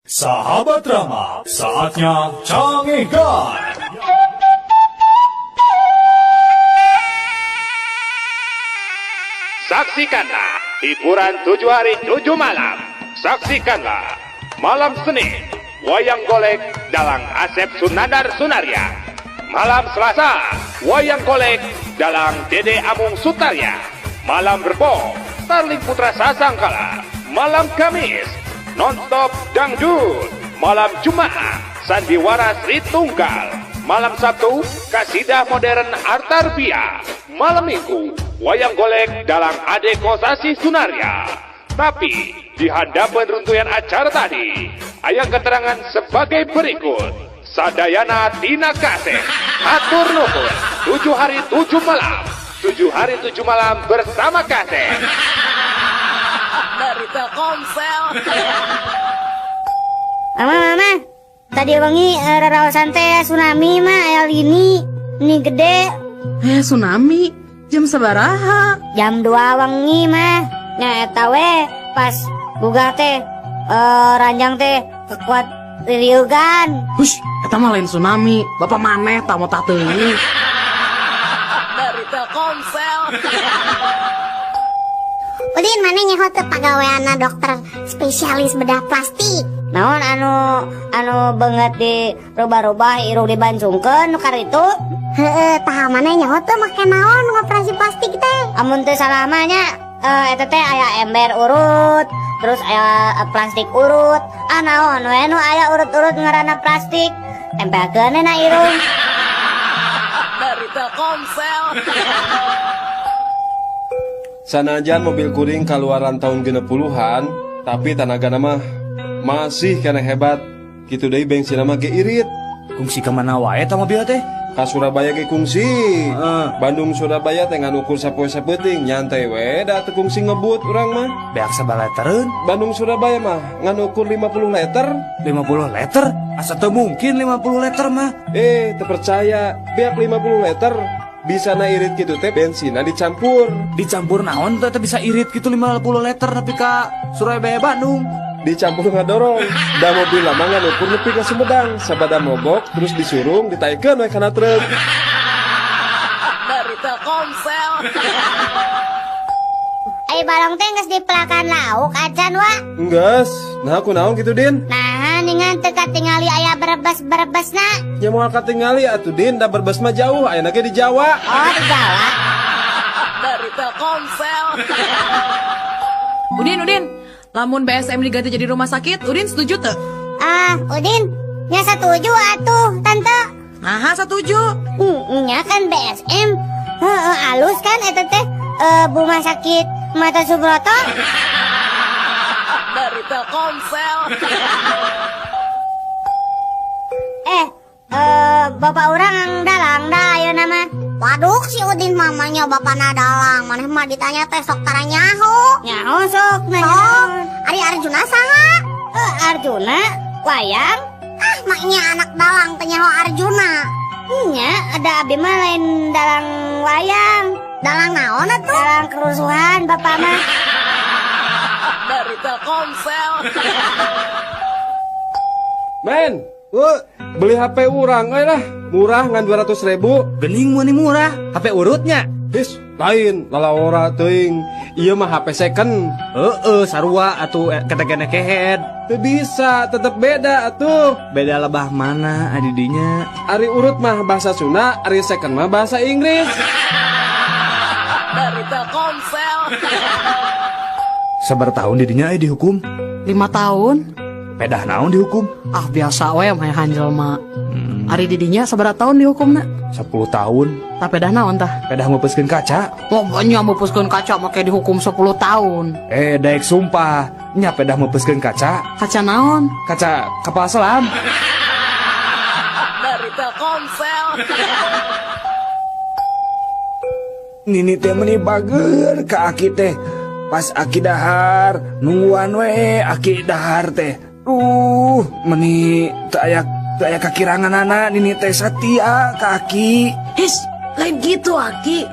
Sahabat Rama, saatnya Cangegan. Saksikanlah hiburan 7 hari 7 malam. Saksikanlah malam Senin, Wayang Golek Dalang Asep Sunandar Sunarya. Malam Selasa, Wayang Golek Dalang Dede Amung Sutarya. Malam Rebo, Starling Putra Sasangkala. Malam Kamis, Nonstop Dangdut. Malam Jumat, Sandiwara Sri Tunggal. Malam Sabtu, Kasidah Modern Artarbia. Malam Minggu, Wayang Golek Dalang Ade Kosasi Sunarya. Tapi di hadapan runtuyan acara tadi, ayang keterangan sebagai berikut. Sadayana Tina Kaseh, hatur nuhun, 7 hari 7 malam, 7 hari 7 malam bersama Kaseh. Dari Telkomsel. Mama, mama, tadi wengi raraosan teh tsunami mah aya lini, ini gede. Tsunami? Jam sabaraha? Jam 2 wengi mah. Nya eta we pas gugah teh ranjang teh kekuat ririugan. Hush, eta mah lain tsunami. Bapak maneh tah motah teuing. Dari Telkomsel. Udin, mana nyaho teu pagaweanna dokter spesialis bedah plastik? Naon anu beungeut di rubah-rubah irung dibancungkeun nu karitu? Heeh, tah mana nyaho teu make naon ngoperasi plastik teh? Amun teu salah mah nya eta teh aya ember urut, terus aya plastik urut. Ah naon we nu aya urut-urut ngaranna plastik, tempelkeun na irung. Dari Telkomsel. Sanajan mobil kuring kaluaran tahun 60-an, tapi tanagana mah masih kena hebat. Kitu deui bensin mah ge irit. Kungsi ka mana wae ta mobil teh? Ka Surabaya ge kungsi. Bandung Surabaya teh ngan ukur sapoe sapeuting, nyantai we da teu kungsi ngebut urang mah. Beak sabaraha litereun? Bandung Surabaya mah ngan ukur 50 liter. 50 liter? Asa teu mungkin 50 liter mah. Teu percaya, beak 50 liter. Bisa na irit gitu teh bensinna dicampur. Dicampur naon teh bisa irit gitu 50 liter tapi ka Surabaya Bandung. Dicampur ngadorong. Da mobil lama ngan ukur nepi ka Sumedang, sabada mogok terus disurung ditaikeun we kana truk. Dari Telkomsel. Ai balong teh geus dipelakan lauk acan wa? Enggeus. Nah kunaon kitu Din? Nah ningan teu katingali aya berebes-berebesna. Ya moal katingali atuh Din, da berbes mah jauh, ayeuna ge di Jawa. Oh, di Jawa. Dari Telkomsel. Udin, Udin, lamun BSM diganti jadi rumah sakit, Udin setuju teu? Ah, Udin, nya setuju atuh, Tante. Naha setuju? Nya kan BSM. Heeh, alus kan eta teh rumah sakit Mata Subroto. Dari Telkomsel. Bapak urang dalang dah ayeuna mah. Waduh, si Udin mamanya bapana dalang. Maneh mah ditanya teh sok tara nyaho. Nyaho sok nanya. Sok, ari Arjuna saha? Arjuna wayang. Ah, maknya anak dalang teh nyaho Arjuna. Nya, ada abi mah lain dalang wayang. Dalang naon atuh? Dalang kerusuhan bapak mah. Dari Telkomsel. Men, beli HP urang euy lah. Murah ngan 200.000. Gening mun murah, HP urutnya. His, lain lalawora teuing. Ieu mah HP second. Heeh, sarua atuh ketegene kehead. Teu bisa, tetep beda atuh. Beda lebah mana adidinya? Ari urut mah bahasa Sunda, ari second mah bahasa Inggris. Dari Telkomsel. Sabar tahun didinya dihukum? 5 tahun. Pedah naon dihukum? Ah biasa we mah hanjel mah. Ari didinya sabaraha tahun dihukumna? 10 tahun. Tah pedah naon tah? Pedah meupeuskeun kaca. Pokoknya meupeuskeun kaca make dihukum 10 tahun. Daek sumpah, nya pedah meupeuskeun kaca. Kaca naon? Kaca kapal selam. Dari Telkomsel. Nini teh meuni bager ka aki teh. Pas aki dahar, nungguan we aki dahar teh. Meni teu aya kakiranganana nini teh satia ka aki. His, lain gitu aki.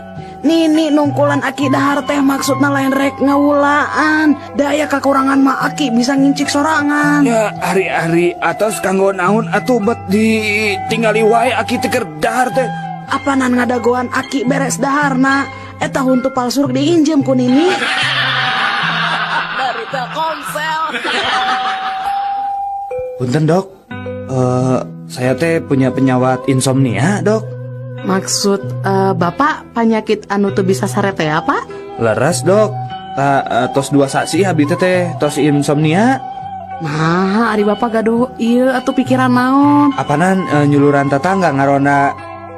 Nini nungkulan aki dahar teh maksudna lain rek ngawulaan. Daya kekurangan mah aki bisa ngincik sorangan. Ya hari-hari atos kanggo naon atuh bet ditinggali wae aki teh keur dahar teh. Apanan ngadagoan aki beres daharna? Eta huntu palsu rek diinjem ku Nini. Dari Telkomsel. Punten dok, saya teh punya penyawat insomnia dok. Maksud bapak penyakit anu teu bisa sare teh apa? Leres dok, tos 2 sasi abdi teh tos insomnia. Nah, ari bapak gaduh ieu atuh pikiran naon? Apanan nyuluran tetangga ngaronda,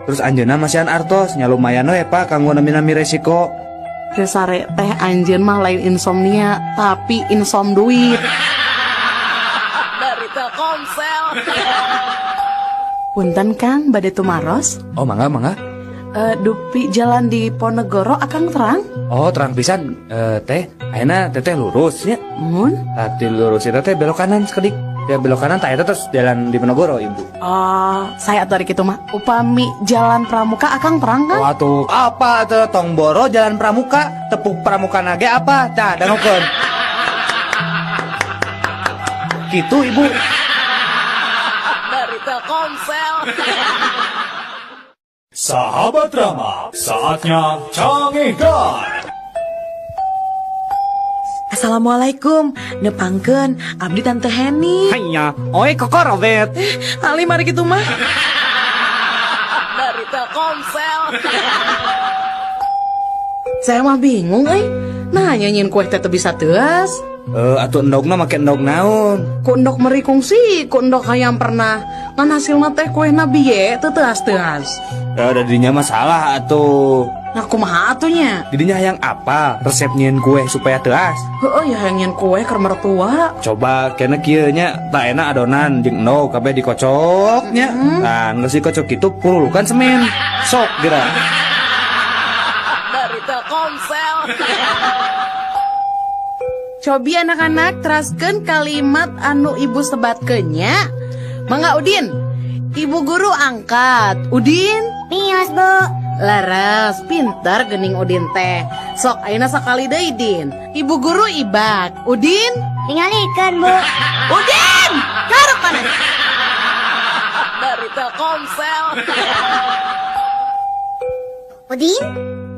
terus anjeunna masihan artos nya lumayan we pak kanggo nami-nami resiko. Teu sare teh anjeun mah lain insomnia, tapi insom duit. Dari Telkomsel. Punten Kang, bade tumaros. Oh mangga mangga. Dupi jalan di Ponegoro akang terang? Oh terang pisan teh, ayeuna teteh lurus nya. Mun? Tadi lurus eta teh belok kanan sekedik. Ya belok kanan tah eta terus jalan di Ponegoro ibu. Oh, saya atuh ari kitu mah. Upami jalan Pramuka akang terang kan? Oh atuh apa atuh tong boro jalan Pramuka, tepuk Pramuka nage apa? Tah dangokeun. Kitu ibu. Dari Telkomsel. Sahabat Rama, saatnya Cangehgar. Assalamualaikum, nepangkeun abdi Tante Heni. Hanya, oi koko Robert. Ali mari kitu mah. Dari Telkomsel. Saya mah bingung euy. Nah, nyanyiin kue teh teu bisa teuas. Atuh endogna make endog naon? Ku endog meri kungsi, ku endog hayam pernah. Ngan hasilna teh kuehna biye teu teuas-teuas. Da dinya masalah atuh. Nah kumaha atuh nya? Didinya hayang apa resep nyieun kue supaya teuas? Heueuh ya hayang nyieun kue keur mertua. Coba kena kieu nya, tah enak adonan jeung endog kabeh dikocok nya. Nah, geus dikocok kitu purulukan semen. Sok geura. Dari Telkomsel. Cobi anak-anak teraskeun kalimat anu ibu sebatkeun nya. Mangga Udin. Ibu guru angkat. Udin? Mios, Bu. Leres, pintar gening Udin teh. Sok ayeuna sakali deui Din. Ibu guru ibak. Udin? Ningalikeun, Bu. Udin! Karep maneh. Dari Telkomsel. Udin?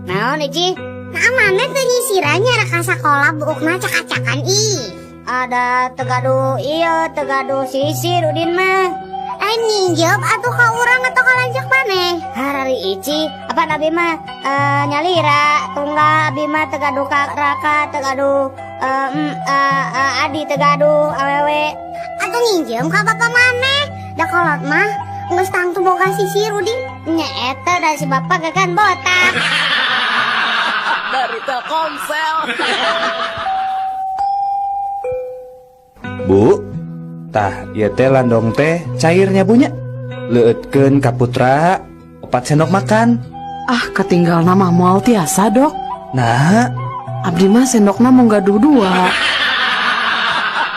Naon, Ici? Nah, mana teu nyisirannya rek sakola buukna cak-cakan ih. Ada tegaduh iya, tegaduh sisir Udin mah. Lain nginjep atuh ka urang atau ka lanceuk maneh? Harari Ici, apa abi mah nyalira tunggal abi mah tegaduh ka raka, tegaduh adi tegaduh awewe. Atuh nginjem ka bapak maneh? Da kolot mah geus tangtu boga sisir Udin. Nya eta da si bapak gagan botak. Dari Telkomsel. Bu, tah ieu teh landong teh cairnya punya. Leueutkeun ka putra 4 sendok makan. Ah, ketinggal nama moal tiasa, Dok. Nah, abdi mah sendokna mung gaduh 2.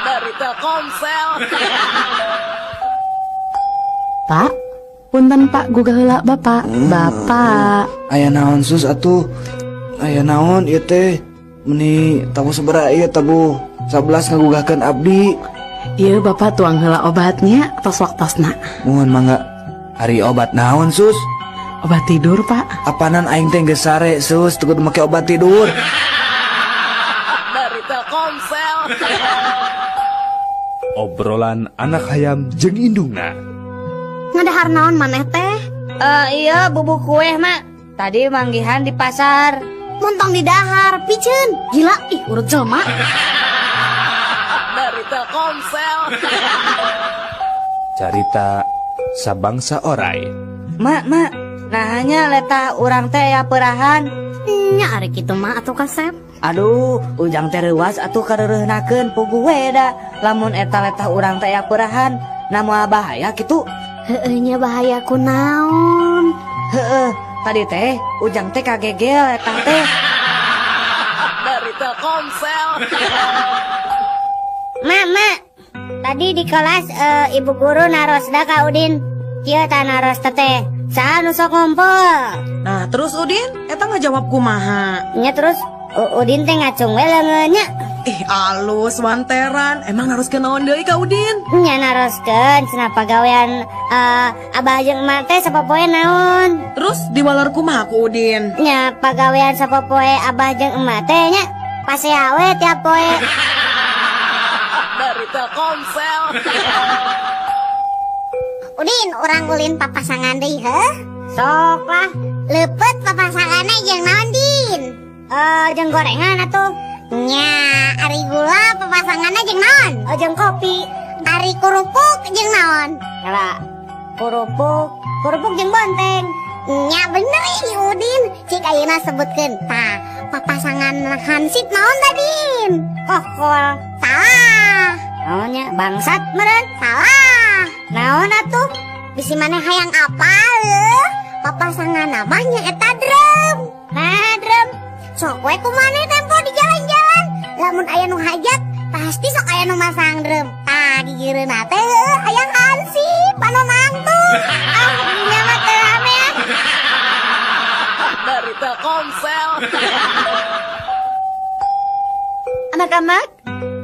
Dari Telkomsel. Pak, punten Pak, gugah heula Bapak. Bapak. Aya naon sus atuh? Aya naon ieu teh? Meni tamu sabaraha ieu tabuh 11 ngagugahkeun abdi. Ieu Bapak tuang heula obatnya tos waktosna. Muhun mangga. Ari obat naon sus? Obat tidur, Pak. Apanan aing teh geus sare sus, teu kudu make obat tidur. Dari Telkomsel. Obrolan anak hayam jeung indungna. Ngadahar naon maneh teh? Iya bubuk kue, Mak. Tadi manggihan di pasar. Montong di dahar, piceun. Gila, ih urut jelema. Dari Telkomsel. Carita sabangsa orai. Mak, mak, nah hanya letah urang teh ya perahan. Nya ari kitu mah atuh kasep. Aduh, ujang teh reuas atuh kareureunahkeun puguh we da. Lamun eta letah urang teh ya perahan, na moal bahaya kitu. Heueuh nya bahaya kunaon? Heueuh, tadi teh ujang teh kagegel letah teh. Dari Telkomsel. Mak, mak, tadi di kelas ibu guru naros da ka Udin. Kieu tah naros teteh. Saha nu sok ngumpul? Nah, terus Udin eta ngajawab kumaha? Nya terus Udin teh ngacung we leungeun nya. Ih, alus wanteran. Emang naroskeun naon deui ka Udin? Nya naroskeun cenah pagawean abah jeung emak teh sapopoe naon. Terus diwaler kumaha ku Udin? Nya pagawean sapopoe abah jeung emak teh nya pasea we tiap poe. Dari Telkomsel. Udin, urang ulin papasangan deui heuh? Sok lah. Leupeut papasanganna jeung naon, Din? Jeung gorengan atuh. Nya, ari gula papasanganna jeung naon? Oh, jeung kopi. Ari kerupuk jeung naon? Kala kerupuk jeung bonteng. Nya bener ih Udin, cik ayeuna sebutkeun. Tah, papasangan hansip naon tadin? Kokol. Salah. Naonnya bangsat meureun? Salah. Naon atuh? Bisi maneh hayang apa leuh? Papasangan mah nya eta drum. Nah, drum. Sok we ku maneh tempo di jalan-jalan. Lamun aya nu hajat, pasti sok aya nu masang drum. Tah, gigireunna teh heuh hayang hansip anu nangtung. Ah, nya mah teu rame ah. Dari Telkomsel. Anak-anak,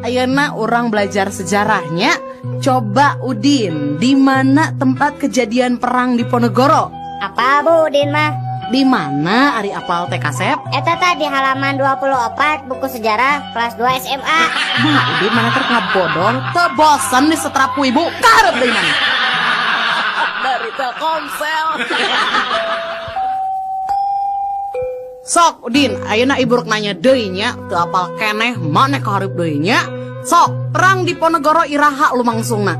ayeuna urang belajar sejarahnya. Coba Udin, di mana tempat kejadian perang Diponegoro? Apa Bu Udin mah? Di mana ari apal teh kasep? Eta tadi halaman 24 buku sejarah kelas 2 SMA. Nah, Udin mana ter ngabodor, teu bosen di setrap ku ibu, kaharep deui mana? Dari Telkomsel. Sok Udin, ayeuna ibu rek nanya deui nya, teu apal keneh maneh kaharep deui nya. Sok, perang Diponegoro iraha lumangsungna?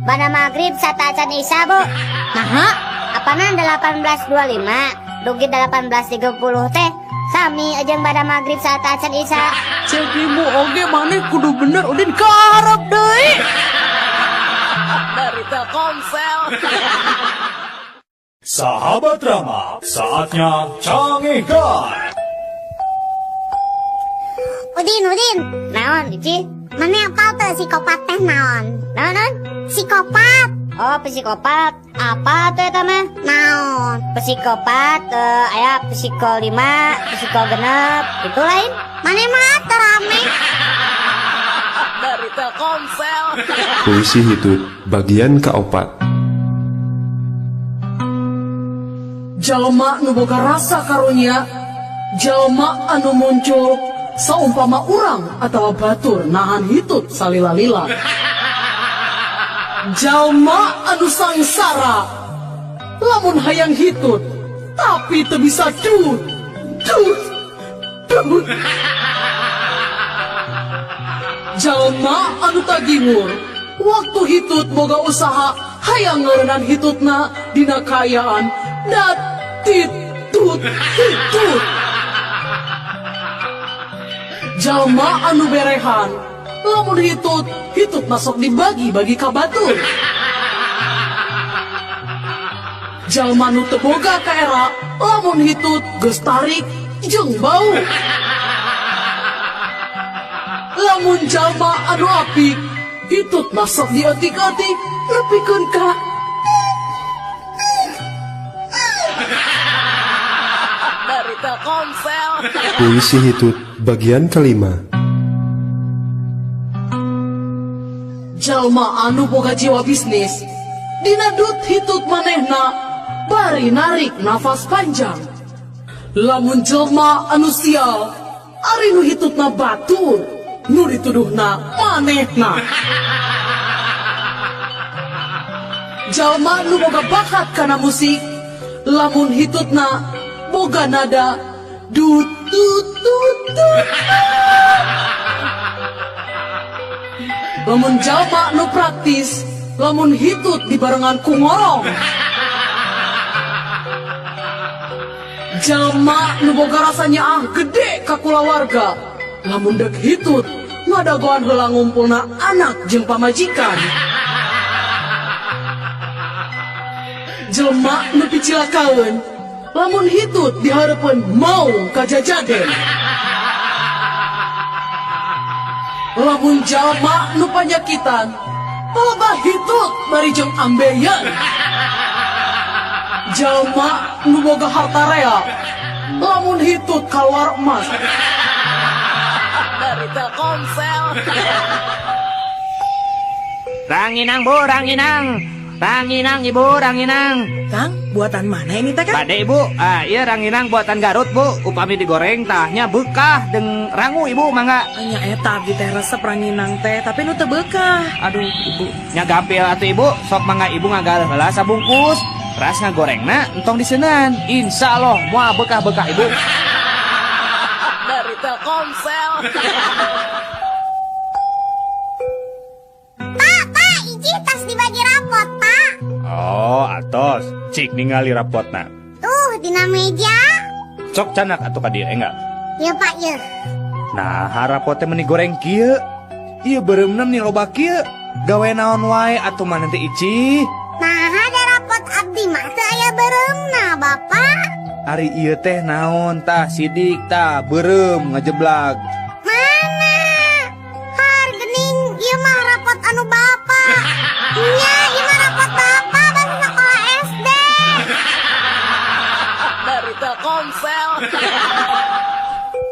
Bana maghrib sateuacan Isya, Bu. Naha? Apana 1825 dugi 1830 teh sami jeung bada maghrib sateuacan Isya. Cek ibu oge maneh kudu bener Udin kaharep deui. Dari Telkomsel. Sahabat Rama, saatnya Cangehgar. Udin, Udin. Naon, Ici? Maneh apal teu psikopat teh naon? Naon, naon? Psikopat. Oh, psikopat. Apa tuh eta mah? Naon? Psikopat, aya psiko 5, psiko 6, itu lain. Maneh mah teu rame. Dari Telkomsel. Puisi hitut bagian keempat. Jalma nu boga rasa karunya, jalma anu muncul saumpama urang atau batur nahan hitut salila-lila. Jalma anu sangsara, lamun hayang hitut, tapi teu bisa dut, dut, dut. Jalma anu tagingur, waktu hitut boga usaha hayang ngeureunnan hitutna dina kaayaan dat tit tut hitut. Jalma anu berehan, lamun hitut, hitut masuk dibagi-bagi ka batur. Jalma nu teu boga kaera, lamun hitut geus tarik jeung bau. Lamun jalma anu apik, hitut masuk dietik-etik nepikeun ka. Dari Telkomsel. Puisi hitut bagian kelima. Jalma anu boga jiwa bisnis, dina dut hitut manehna bari narik nafas panjang. Lamun jelma anu sial, ari nu hitutna batur, nu dituduhna manehna. Jalma nu boga bakat kana musik, lamun hitutna boga nada dut tut tut tut. Lamun jalma nu praktis, lamun hitut dibarengan ku ngorong. Jalma nu boga rasanya ah gede ka kulawarga, lamun dek hitut ngadagoan heula ngumpulna anak jeung pamajikan. Jelma nu picilakaeun, lamun hitut dihareupeun maung kajajaden. Lamun jalma nu panyakitan, palebah hitut bari jeung ambeien. Jalma nu boga harta rea, lamun hitut kaluar emas. Dari Telkomsel. Ranginang bu, ranginang. Ranginang ibu, ranginang. Kang, buatan mana ini teh, Kang? Bade ibu, ah iya ranginang buatan Garut bu. Upami digoreng tahnya bekah deng rangu ibu mangga. Nya eta abdi teh resep ranginang teh, tapi nu teu bekah. Aduh ibu, nya gampil atuh ibu, sok mangga ibu ngagal heula sabungkus. Ras ngagorengna entong diseunan. Insya Allah moal bekah-bekah ibu. Dari Telkomsel. Pak, Pak, iji tas dibagi rapot, Pak. Oh, atos. Cik ningali rapotna. Tuh, dina meja. Cok canak atuh ka dieu enggak? Ya, Pak, ya. Nah, rapotnya meni goreng kieu. Ieu beureumna meni loba kieu. Gawe naon wae atuh mah nanti Ici. Nah, ada rapot abdi mah teu aya beureumna, Bapak. Ari ieu teh naon tah sidik tah beureum ngajeblag. Mana? Har geuning ieu mah rapot anu Bapak. Nya, ieu mah rapot Bapak basa sekolah SD. Dari Telkomsel.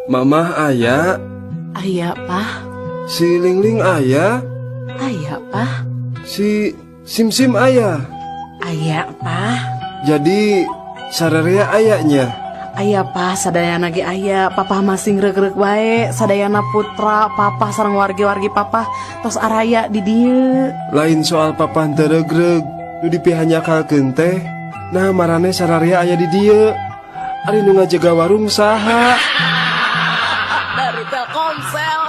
Mamah aya. Aya, Pak. Si Lingling aya. Aya, Pak. Si Simsim aya. Aya, Pak. Jadi sararea ayanya. Aya, Pak, sadayana ge aya. Papa masih ngreureuk wae, sadayana putra, papa sareng wargi-wargi papa tos araya di dieu. Lain soal papa teu regreg, nu dipihanyakalkeun teh. Nah, marane sararea aya di dieu. Ari nu ngajaga warung saha? Dari Telkomsel.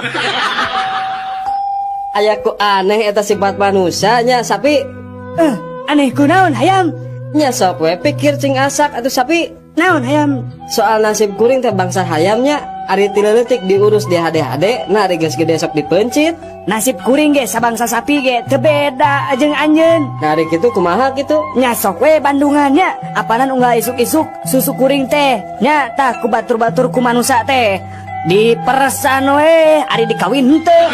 Aya ku aneh eta sifat manusianya sapi. Aneh kunaon hayam? Nya sok we pikir cing asak atuh sapi. Naon hayam? Soal nasib kuring teh bangsa hayamnya, ari ti leutik diurus di hade-hade, nah ari geus gede sok dipencit. Nasib kuring ge sabangsa sapi ge teu beda jeung anjeun. Nah ari kitu kumaha kitu? Nya sok we bandungannya, apanan unggal isuk-isuk susu kuring teh. Nya tah ku batur-batur ku manusa teh. Diperesan we ari dikawin henteu.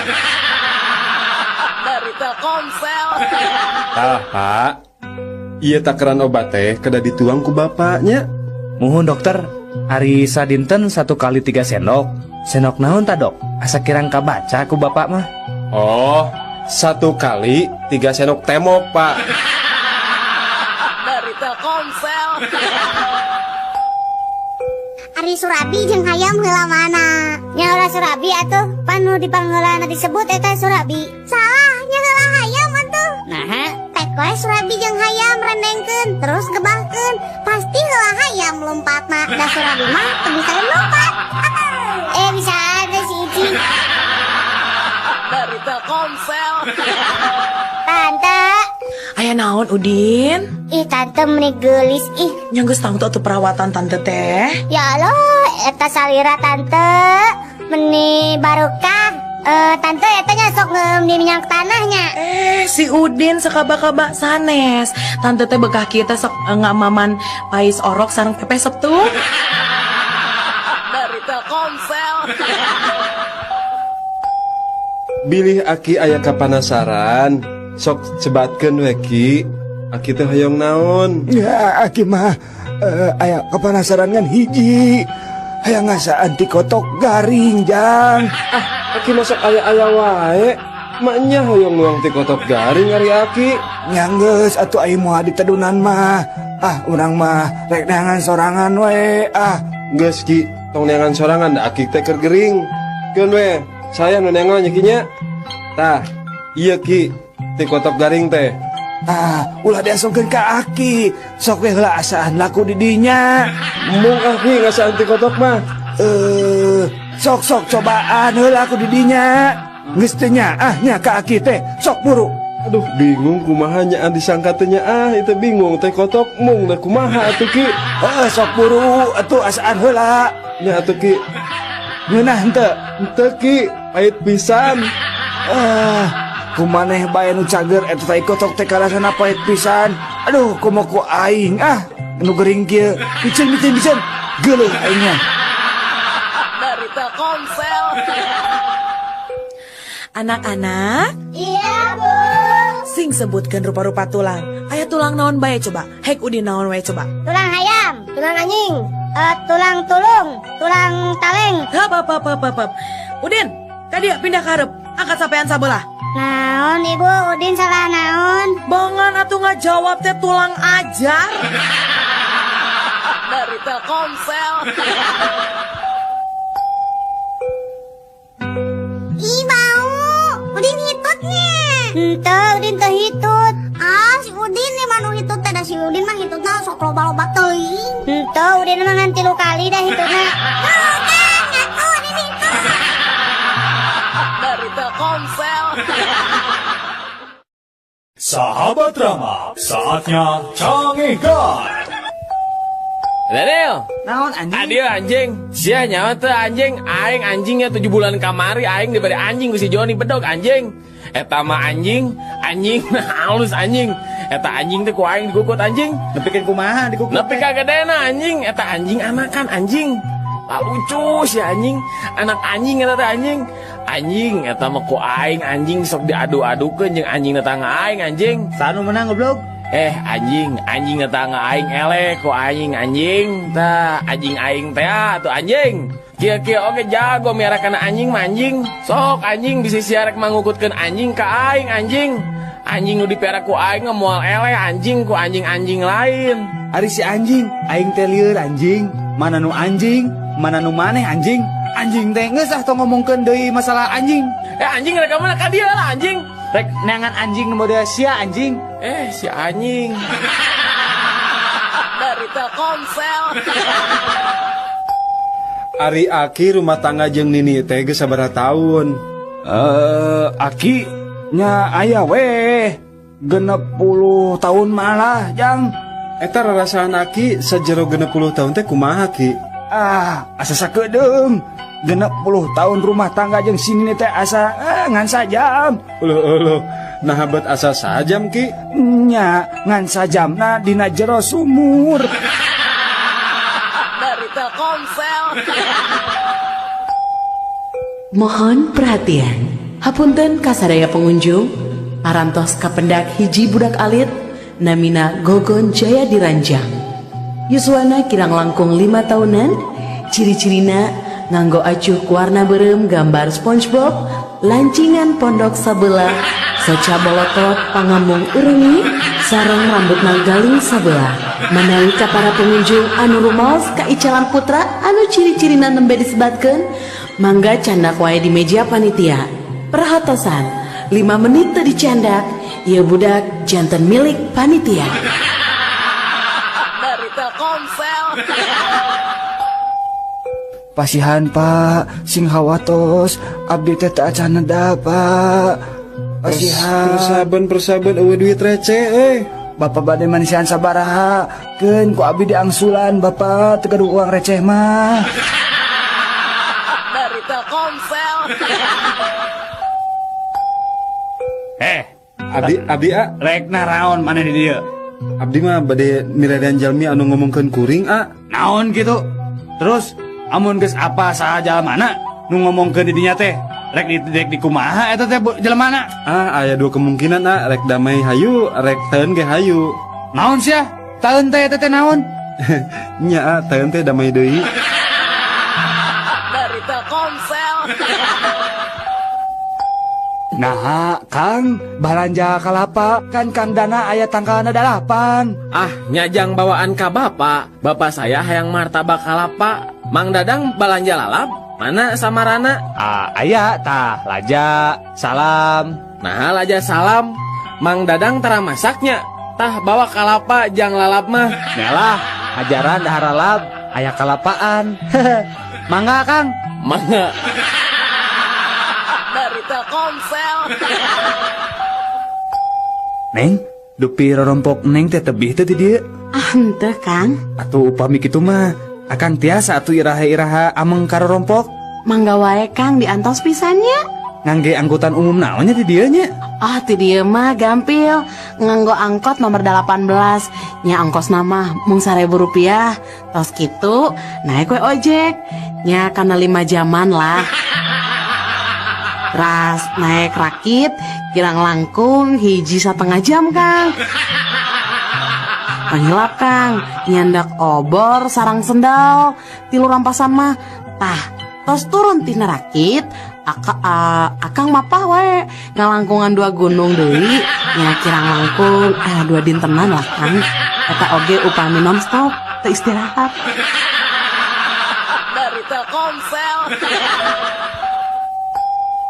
Dari Telkomsel. Tah, Pak. Ieu takaran obat teh kedah dituang ku bapaknya. Muhun dokter, ari sadinten 1 kali 3 sendok. Sendok naon ta dok? Asa kirang kabaca ku bapak mah. Oh, 1 kali 3 sendok temok, Pak. Dari Telkomsel. Ari Surabi jeung hayam heula mana? Nya ulah Surabi atuh, pan nu dipangheulana disebut eta Surabi. Salah, nya heula hayam atuh. Naha? Pek we Surabi jeung hayam rendengkeun, terus gebahkeun. Pasti heula hayam lompatna, da Surabi mah teu bisa lompat. Bisa ada si Ici. Dari Telkomsel. Tante. Aya naon Udin? Ih tante meni geulis ih. Nya geus tangtu atuh perawatan tante teh. Ya Allah, eta salira tante meni barokah. Tante eta nya sok ngeum di minyak tanahnya. Si Udin sakaba-kaba sanes. Tante teh bekah kieu teh sok ngamaman pais orok sareng pepes septu. Dari Telkomsel. Bilih aki aya kapanasaran, sok sebatkeun we ki. Aki teh hoyong naon? Ya aki mah aya kapanasaran ngan hiji. Hayang ngasaan ti kotok garing jang. Ah, aki masuk aya-aya wae. Maknya hoyong nuang ti kotok garing ari aki. Nya geus atuh ai moal ditedunan mah. Ah, urang mah rek neangan sorangan we. Ah, geus ki, tong neangan sorangan da aki teh keur gering. Keun we, saya nu neangan nya ki nya. Tah, ieu ki ti kotok garing teh. Ah, ulah diasongkeun ka aki. Sok we heula asaan laku di dinya. Mung aki ngasaan ti kotok mah. Sok-sok cobaan heula aku di dinya. Geus teu nyaah nya ka aki teh. Sok buru. Aduh, bingung kumaha nyaan disangka teh nyaah, itu bingung teh kotok mung da kumaha atuh ki. Heeh, sok buru atuh asaan heula. Nya atuh ki. Ngeunah henteu? Henteu ki, pahit pisan. Kumaneh bae nu cager eta tai kotok teh karasana pahit pisan. Aduh, komo ku aing ah nu gering kieu. Piceun piceun piceun. Geuleuh aingnya. Dari Telkomsel. Anak-anak. Iya, Bu. Sing sebutkan rupa-rupa tulang. Aya Aya tulang naon bae coba? Hek Udin naon wae coba? Tulang hayam, tulang anjing, tulang tulung, tulang taleng. Hap hap hap hap hap. Udin, ka dieu pindah ka hareup. Angkat sampean sabelah. Naon ibu, Udin salah naon? Bongan atuh ngajawab teh tulang ajar. Dari Telkomsel. Ih bau, Udin hitutnya. Henteu, Udin teu hitut. Ah, si Udin nih mah nu hitut teh, da si Udin mah hitutna sok loba-loba teuing. Henteu, Udin mah ngan 3 kali dah hitutna. Tuh kan, ngaku Udin hitut. Dari Telkomsel. Sahabat Rama, saatnya Cangehgar. Daniel, naon anjing? Adio anjing, sia nyawa teh anjing, aing anjingnya 7 bulan kamari aing diberi anjing ku si Joni bedog anjing. Eta mah anjing, anjing halus anjing. Eta anjing teh ku aing dikukut anjing. Nepikeun kumaha dikukut? Nepi ka gedena anjing, eta anjing anakan anjing. Lah lucu si anjing, anak anjing eta teh anjing. Anjing eta mah ku aing anjing sok diadu-adukeun jeung anjing tetangga aing anjing. Sanu menang goblok. Anjing, anjing tetangga aing eleh ku aing anjing. Tah anjing aing teh atuh anjing. Kieu-kieu oge jago miara kana anjing mah anjing. Sok anjing bisi sia rek mangukutkeun anjing ka aing anjing. Anjing nu dipiara ku aing mah moal eleh anjing ku anjing-anjing lain. Ari si anjing, aing teh lieur anjing. Mana nu anjing, mana nu maneh anjing. Anjing teh geus ah tong ngomongkeun deui masalah anjing. Anjing rek ka mana ka dieu lah anjing. Rek neangan anjing nu model sia anjing. Si anjing. Dari Telkomsel. Ari Aki rumah tangga jeung Nini teh geus sabaraha taun? Aki nya aya weh 60 tahun malah jang. Eta rarasaan Aki sajero 60 tahun teh kumaha Ki? Ah, asa sakedeung. 60 tahun rumah tangga jeung si Nini teh asa ngan sajam. Uluh uluh, nah bet asa sajam Ki? Nya ngan sajamna dina jero sumur. Dari Telkomsel. Mohon perhatian. Hapunten kasadaya pengunjung, parantos kapendak hiji budak alit namina Gogon Jaya Diranjang. Yuswana kirang langkung 5 tahunan, ciri-cirina nganggo acuh warna berem gambar SpongeBob, lancingan pondok sabelah, soca bolotot pangamung urengi, sareng rambut galing sabelah. Manawi ka para pengunjung anu rumaos ka Icalan Putra anu ciri-cirina nembe disebatkeun, mangga candak wae di meja panitia. Perhatosan, 5 menit teu dicandak, ieu budak janten milik panitia. Dari Telkomsel. Pasihan Pak, sing hawatos, abdi teh teu acan neda Pak. Pasihan. Persaben eueuh duit receh euy. Bapak bade manisian sabaraha, keun ku abdi diangsulan Bapak teu gaduh uang receh mah. Dari Telkomsel. Abdi a rek naraon maneh di dieu? Abdi mah bade miredan jalmi anu ngomongkeun kuring a. Naon kitu? Terus amun geus apa saha jalmana nu ngomongkeun di dinya teh? Rek di kumaha eta teh jelmana? Ah, aya 2 kemungkinan a, rek damai hayu, rek taeun ge hayu. Naon sia? Taeun teh eta teh naon? Nya a, taeun teh damai deui. Dari Telkomsel. Nah, Kang, balanja kalapa kan Kang Dana aya tangkalna 8. Ah, nyajang bawaan ka bapak. Bapak saya hayang martabak kalapa. Mang Dadang balanja lalap. Mana samarana? Ah, aya tah laja salam. Nah, laja salam. Mang Dadang tara masaknya. Tah bawa kalapa jang lalap mah. Nyalah, ajaran dahar lalap, aya kalapaan. Mangga, Kang. Mangga. Dari Telkomsel. Neng, dupi rorompok neng teh tebih teh di dieu. Ah, henteu, Kang. Atuh upami kitu mah, akang tiasa atuh iraha-iraha ameng ka rorompok. Mangga wae, Kang, diantos pisannya. Ngangge angkutan umum naonnya di dieu nya? Ah, ti dieu mah gampil. Nganggo angkot nomor 18. Nya ongkosna mah mung 1.000 rupiah. Tos kitu, naik we ojek. Nya kana 5 jaman lah. Ras naik rakit kirang langkung 1,5 jam, Kang. Tong hilap Kang, nyandak obor sarang sendal, tilu rampasan mah. Tah, tos turun tina rakit, akang mapah we ngalangkungan 2 gunung deui, nya kirang langkung 2 dintenan lah Kang. Eta oge upami nonstop teu istirahat. Dari Telkomsel.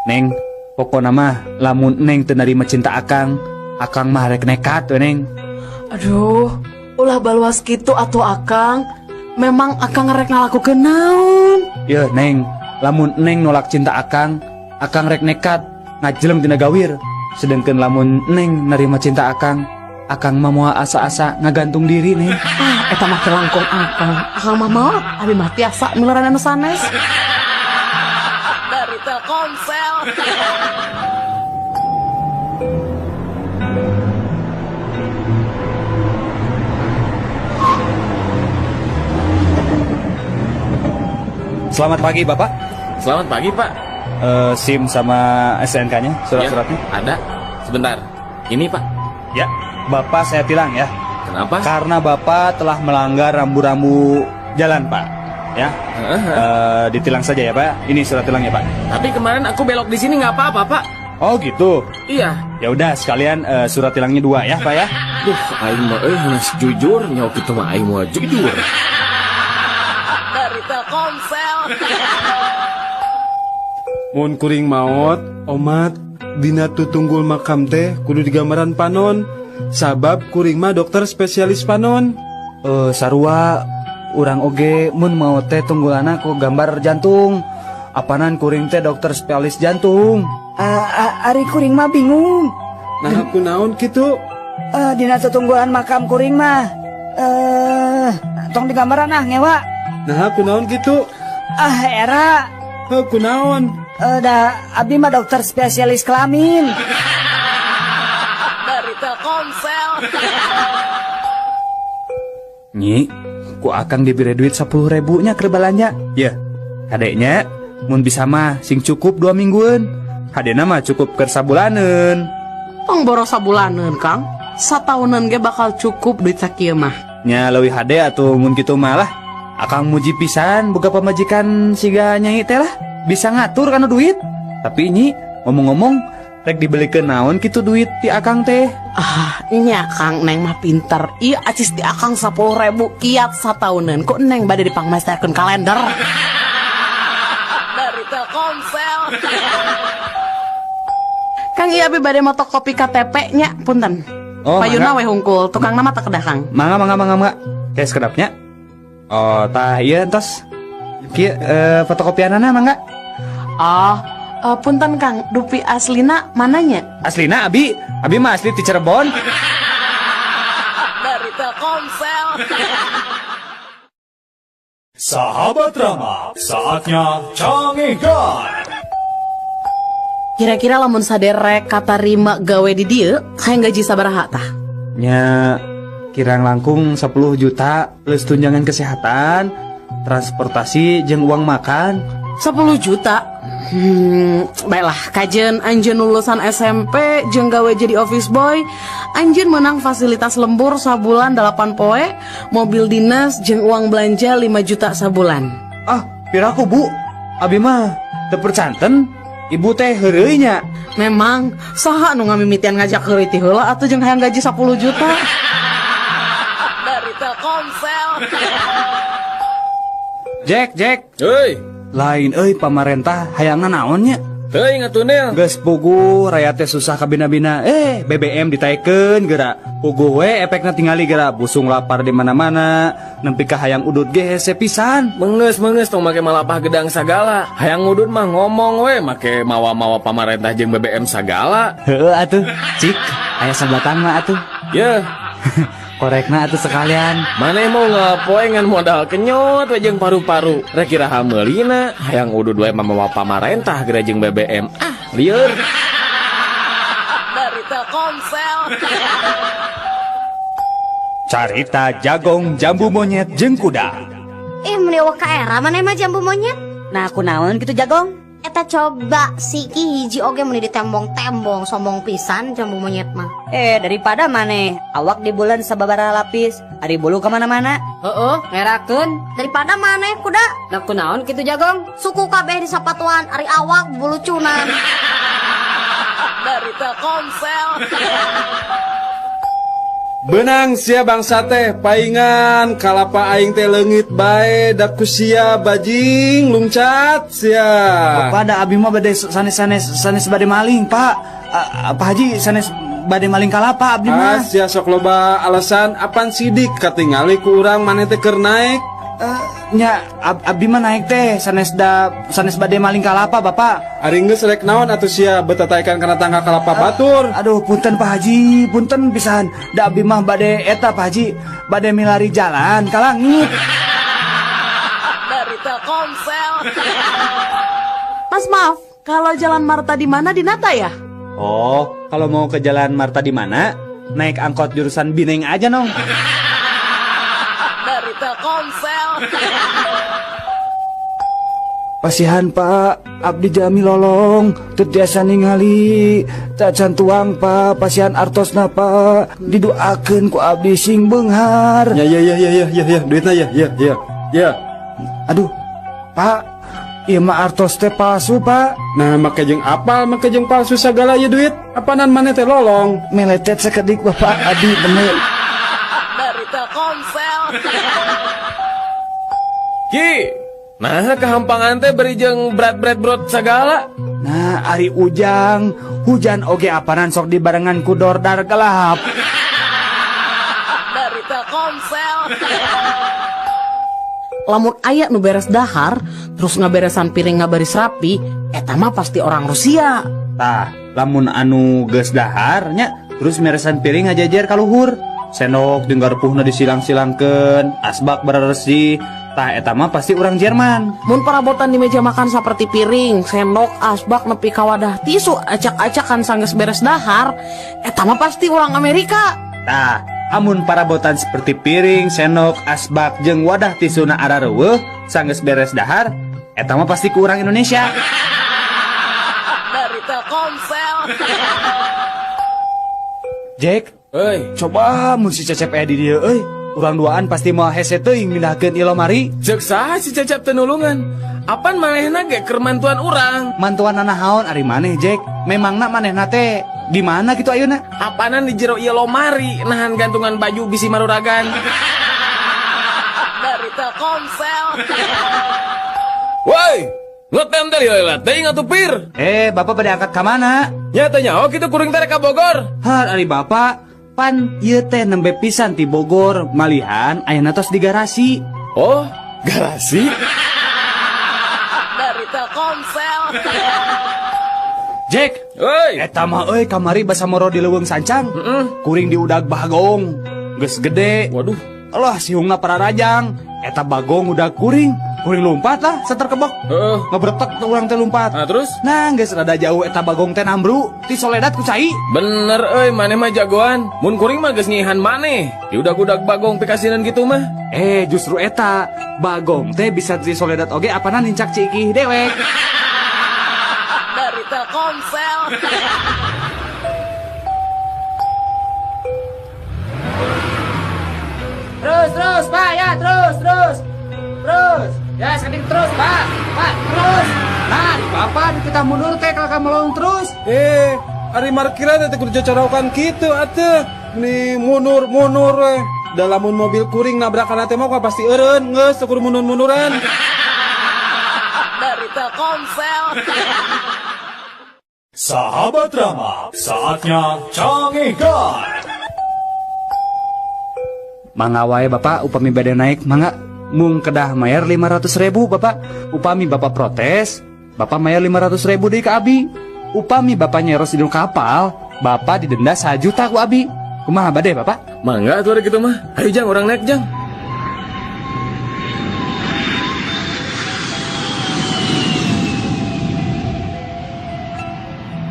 Neng, pokona mah lamun Neng teu narima cinta akang, akang mah rek nekat we Neng. Aduh, ulah baluas kitu atuh akang. Memang akang rek ngalakukeun naon? Yeuh Neng, lamun Neng nolak cinta akang, akang rek nekat ngajeleng tina gawir. Sedengkeun lamun Neng narima cinta akang, akang mah moal asa-asa ngagantung diri Neng. Ah, eta mah kelangkung akang. Akang mah maot, abi mah tiasa miluran anu sanes. Dari Telkomsel. Selamat pagi Bapak. Selamat pagi Pak. SIM sama SNK-nya, surat-suratnya? Ya, ada. Sebentar. Ini Pak. Ya, Bapak saya tilang ya. Kenapa? Karena Bapak telah melanggar rambu-rambu jalan Pak. Ya. Ditilang saja ya Pak. Ini surat tilangnya Pak. Tapi kemarin aku belok di sini nggak apa-apa Pak. Oh gitu. Iya. Ya udah sekalian surat tilangnya 2 ya Pak ya. Duh, aing mah euy jujur nyawa kitu mah aing mah jujur. Dari Telkomsel. Mun kuring maot, omat, dina tutunggul makam teh kudu digambaran panon. Sabab kuring mah dokter spesialis panon. Sarua urang oge mun maot teh tunggulana ku gambar jantung. Apanan kuring teh dokter spesialis jantung. Ari kuring mah bingung. Nah aku naon kitu? Dina tutunggulan makam kuring mah tong digambaran ah ngewa. Nah aku naon kitu? Ah era. Aku naon? Da abdi mah dokter spesialis kelamin. Dari Telkomsel. Nyi, ku akang diberi duit 10.000 nya keur balanja. Ya, kadeknya mun bisa mah sing cukup 2 mingguan. Hadena mah cukup keur sabulaneun. Tong boros sabulaneun Kang, sataunan ge bakal cukup duit sakieu mah. Nya leuwih hade atuh mun kitu mah lah. Akang muji pisan boga pamajikan siga nyai teh lah, bisa ngatur kana duit. Tapi nyi, ngomong-ngomong rek dibelikeun naon kitu duit ti akang teh? Ah, nya Kang, Neng mah pinter. Ieu acis ti akang 10.000 kiat sataunan. Kok Neng bade dipangmesterkeun kalender? Dari Telkomsel. Kang, ieu abi bade motokopi KTP nya, punten. Oh, payuna we hungkul, tukang nama teu kedah Kang. Mangga mangga mangga mangga. Kayak sekedapnya. Oh, tah ieu entos. Kieu fotokopianana mangga. Oh, punten Kang, dupi aslina mananya? Aslina abi, abi mah asli ti Cirebon. Dari Telkomsel. Sahabat Rama, saatnya canggihkan. Kira-kira lamun saderek katarima gawe di dieu, hayang gaji sabaraha tah? Nya kirang langkung 10 juta plus tunjangan kesehatan, transportasi jeung uang makan. 10 juta? Baiklah, kajen anjeun lulusan SMP jeung gawe jadi office boy, anjeun menang fasilitas lembur sabulan 8 poe, mobil dinas jeung uang belanja 5 juta sabulan. Ah, piraku Bu, abi mah teu percanten. Ibu teh heureuy nya. Memang saha nu ngamimitian ngajak heureuy ti heula atuh jeung hayang gaji 10 juta. Dari Telkomsel. Jack, Jack. Heuy. Lain euy pamarentah hayangna naon nya? Teuing atuh Nil. Geus puguh rayat teh susah kabina-bina. BBM ditaekeun geura. Puguh we efekna tingali geura busung lapar di mana-mana. Nempi ka hayang udut ge hese pisan. Mengeus tong make malapah gedang sagala. Hayang udut mah ngomong we make mawa-mawa pamarentah jeung BBM sagala. Heueuh atuh. Cik, aya sabatang mah atuh. Yeuh. Korekna atuh sekalian. Maneh mau ngapoe ngan modal kenyot we jeung paru-paru. Rek iraha meulina, hayang udud we mamawa pamarentah geura jeung BBM. Ah, lieur. Dari Telkomsel. Carita jagong jambu monyet jeung kuda. Ih, meni eueuh ka era maneh mah jambu monyet. Nah, kunaon kitu jagong? Eta coba siki hiji oge meni ditembong-tembong sombong pisan jambu monyet mah. Daripada maneh awak di bulan sababaraha lapis, ari bulu kemana-mana. Heeh, ngerakeun. Daripada maneh kuda. Nah kunaon kitu jagong? Suku kabeh di sapatuan ari awak bulucunan. Dari Telkomsel. Benang sia bangsa teh paingan kalapa aing teh leungit bae da ku sia bajing lungcat sia. Bapak da abi mah bade sanes bade maling, Pak. Pak Haji sanes bade maling kalapa abdi mah. Sia sok loba alasan apan sidik katingali ku urang maneh teh keur naek. Nya abdi mah naik teh sanes bade maling kalapa Bapak. Ari geus rek naon atuh sia betataikan kana tangga kalapa batur. Aduh punten Pak Haji, punten pisan. Da abdi mah bade eta Pak Haji, bade milari jalan ka langit. Dari Telkomsel. Mas maaf, kalau jalan Marta di mana dinata ya? Oh, kalau mau ke jalan Marta di mana? Naik angkot jurusan Bineng aja nong. Dari Telkomsel. Pasihan Pak, abdi jami lolong, teu tiasa ningali, tacan tuang Pak, pasihan artosna Pak, didoakeun ku abdi sing beunghar. Ya ya ya ya ya ya ya, duitna ya ya ya. Ya. Aduh, Pak, ieu mah artos teh palsu Pak. Nah, make jeung apal, make jeung palsu sagala ieu duit. Apanan maneh teh lolong? Meletet sakedik Bapak, abdi bener. Dari Telkomsel. Ki, nah kehampangan teh beri jeung berat-berat sagala. Nah, ari ujang, hujan oge apanan sok dibarengan ku dordar gelap. Dari Telkomsel. Lamun aya nu beres dahar, terus ngaberesan piring ngabaris rapi, eta mah pasti orang Rusia. Tah, lamun anu geus dahar nya, terus meresan piring ngajajer ka luhur. Sendok jeung garpuhna disilang-silangkeun, asbak beresih. Tah eta mah pasti urang Jerman. Mun parabotan di meja makan saperti piring, sendok, asbak nepi ka wadah tisu acak-acakan sanggeus beres dahar, eta mah pasti urang Amerika. Tah, amun parabotan seperti piring, sendok, asbak jeung wadah tisuna arareuweuh sanggeus beres dahar, eta mah pasti ku urang Indonesia. Dari Telkomsel. Jack, euy, coba mun si Cecep aya di dieu euy. Urang duaan pasti moal hese teuing mindahkeun ieu lomari. Ceuk saha si Cecep teu nulungan? Apan manehna ge keur mantuan urang? Mantuan naon ari maneh, Jack? Memangna manehna teh di mana kitu ayeuna? Apanan di jero ieu lomari nahan gantungan baju bisi maruragan. Dari Telkomsel. Woi, ngetem teh lila teuing atuh pir. Bapak bade angkat ka mana? Nya teh nyaho kitu kuring teh ka Bogor. Har ari bapak pan ieu teh nembe pisan ti Bogor, malihan ayeuna tos di garasi. Oh, garasi? Dari Telkomsel. Jack, euy, eta mah euy kamari basa moro di leuweung sancang. Kuring diudag bagong. Geus gede. Waduh. Allah sihungna pararajang. Eta bagong udah kuring. Kuring lompat lah, seter kebok. Ngebretek tuh urang teh lompat. Nah, terus? Nah, geus rada jauh eta bagong teh nambru, ti soledat ku cai. Bener euy, maneh mah jagoan. Mun kuring mah geus nyihan maneh. Diudag-udag bagong pikasinan gitu mah. Justru eta bagong teh bisa ti soledat oge apanan nincak ciki dewek. Dari Telkomsel. Terus, terus, Pak, ya, terus, terus. Terus. Ya, sekedik terus, Pak. Pak, terus. Nah, di bapak kita mundur teh kalau kamu melong terus. Ari markiran teh kudu cocorokan kitu atuh. Nih mundur-mundur we. Dalamun mobil kuring nabrakan teh mah pasti eureun, geus teu kudu mundur-munduran. Dari Telkomsel. Sahabat Rama, saatnya Cangehgar. Mangga wae Bapak upami bade naik mangga mung kedah mayar 500.000 Bapak. Upami Bapak protes, Bapak mayar 500.000 deui ka abi. Upami Bapak nyeros di kapal, Bapak didenda 1 juta ku abi. Kumaha bade Bapak? Mangga atuh kitu mah. Ayo Jang, urang naik Jang.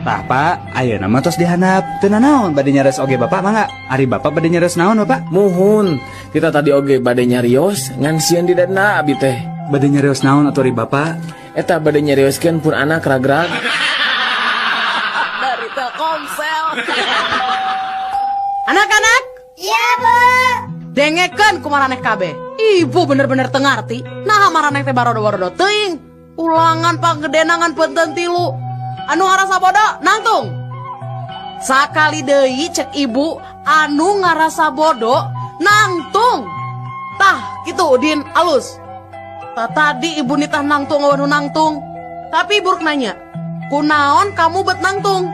Tah Pak, ayeuna mah tos dihandap. Teu nanaon bade nyares oge Bapak mangga. Ari Bapak bade nyares naon Bapak? Muhun, kita tadi oge bade nyarios ngan sieun didenda abi teh. Bade nyarios naon atuh ari Bapak? Eta bade nyarioskeun pun anak ragrag. Dari Telkomsel. Anak-anak. Iya, Bu. Dengekeun ku maraneh kabeh. Ibu bener-bener teu ngarti. Naha maraneh teh barodo-barodo teuing. Ulangan panggedena ngan benten 3. Anu ngarasa bodoh nangtung. Sakali deui cek ibu anu ngarasa bodoh nangtung. Tah kitu Udin alus. Tah tadi ibu nitah nangtung anu nangtung. Tapi ibu rek nanya, kunaon kamu bet nangtung?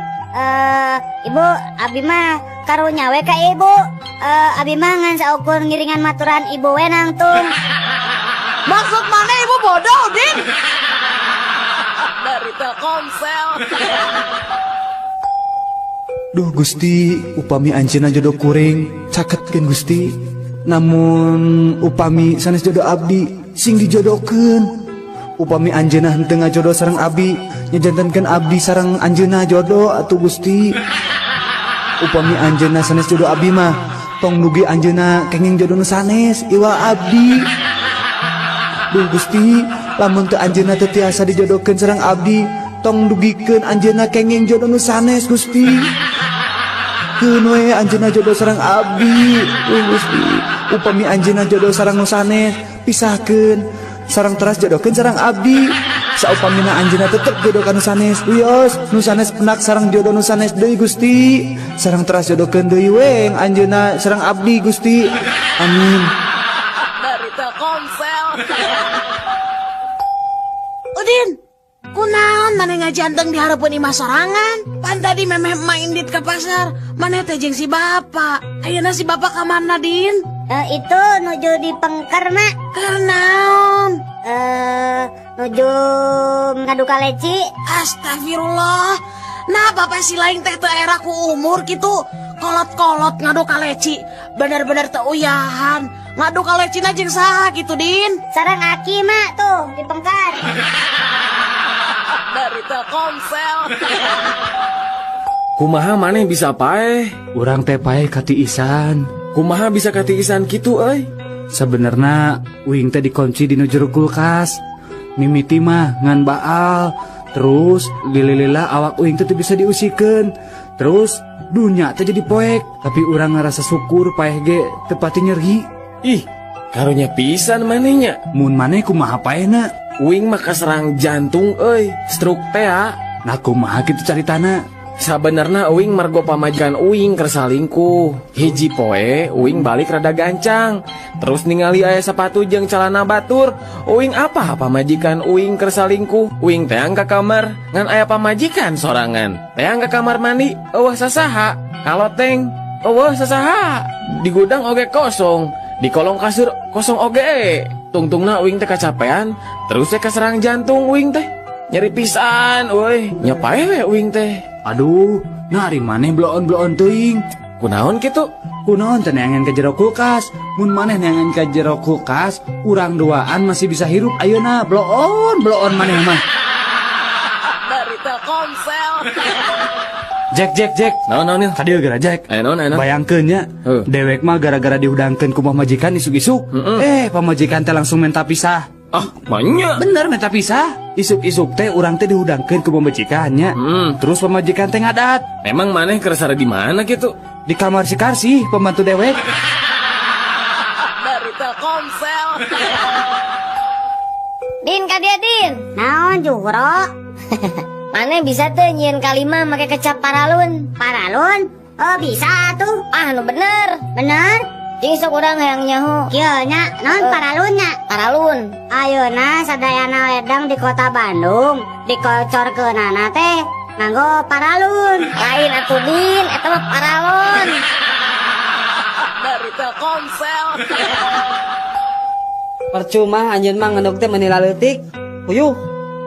Ibu, abi mah karunya we ka ibu. Abi mah ngan saukur ngiringan maturan ibu we nangtung. Maksud mana ibu bodoh, Udin? Dari Telkomsel. Duh Gusti, upami anjeunna jodoh kuring, caketkeun Gusti. Namun upami sanes jodoh abdi, sing dijodohkeun. Upami anjeunna henteu ngajodoh sareng abdi, nyajantenkeun abdi sareng anjeunna jodoh atuh Gusti. Upami anjeunna sanes jodoh abdi mah, tong dugi anjeunna kenging jodoh nu sanes iwal abdi. Duh Gusti, lamun teu anjeunna teu tiasa dijodohkeun sareng abdi, tong dugikeun anjeunna kenging jodoh nu sanes Gusti. Keun we anjeunna jodoh sareng abdi. Duh Gusti, upami anjeunna jodoh sareng nu sanes, pisahkeun sareng teras jodohkeun sareng abdi. Saupamina anjeunna tetep jodoh ka nu sanes, wios nu sanes penak sareng jodoh nu sanes deui Gusti. Sareng teras jodohkeun deui we anjeunna sareng abdi Gusti. Amin. Dari Telkomsel. Udin, kunaon maneh ngajanteng di hareupeun imah sorangan? Pan tadi memeh emak indit ke pasar, maneh teh jeung si bapak. Ayeuna si bapak ka mana, Din? Itu nuju di pengker, Mak. Keur naon? Nuju ngadu kaleci. Astagfirullah. Nah, bapak si lain teh teu era ku umur kitu. Kolot-kolot ngadu kaleci. Bener-bener teu uyahan. Ngadu kalecina jeung saha kitu, Din? Sareng aki, Mak, tuh di pengker. Dari Telkomsel. Kumaha maneh bisa paeh? Urang teh paeh katiisan. Kumaha bisa katiisan kitu euy? Sebenarnya uing teh dikunci di nu jero kulkas. Mimiti mah ngan baal, terus lila-lila awak uing teh teu bisa diusikeun. Terus dunya teh jadi poek, tapi urang ngarasa syukur paeh ge teu pati nyeri. Ih, karunya pisan manehnya. Mun maneh kumaha paehna? Uing mah kaserang jantung euy, stroke teh. Nah kumaha kitu caritana? Sabenerna uing margo pamajikan uing keur salingkuh. Hiji poe uing balik rada gancang. Terus ningali aya sepatu jeung calana batur. Uing apa pamajikan uing keur salingkuh. Uing teang ka kamar ngan aya pamajikan sorangan. Teang ka kamar mandi eueuh sasaha. Kaloteng eueuh sasaha. Di gudang oge kosong, di kolong kasur kosong oge. Tungtungna uing teh kacapean, terus teh kaserang jantung uing teh. Nyeri pisan euy, nya paeh we uing teh. Aduh, nah ari maneh bloon-bloon teuing. Kunaon kitu? Kunaon teh neangan ka jero kulkas. Mun maneh neangan ka jero kulkas, urang duaan masih bisa hirup ayeuna. Bloon, bloon maneh mah. Dari Telkomsel. Jack, Jack, Jack. Naon, naon, Nil? Kadieu geura, Jack. Aya naon, aya naon? Bayangkeun nya, dewek mah gara-gara dihudangkeun ku pamajikan isuk-isuk. Pamajikan teh langsung minta pisah. Ah, banyak. Bener minta pisah. Isuk-isuk teh urang teh dihudangkeun ku pamajikannya. Terus pamajikan teh ngadat. Memang maneh keur sare di mana kitu? Di kamar si Karsi, pembantu dewek. Dari Telkomsel. Din ka dieu, Din. Naon Juhro? Maneh bisa teu nyieun kalima make kecap paralun? Paralun? Oh bisa tuh. Ah nu bener. Bener? Jeung sok urang hayang nyaho. Kieu nya, naon paralun nya? Paralun. Ayeuna sadayana wedang di kota Bandung dikocorkeunana teh nganggo paralun. Lain atuh Din, eta mah paralon. Dari Telkomsel. Percuma anjeun mah ngendog teh meuni laleutik. Puyuh.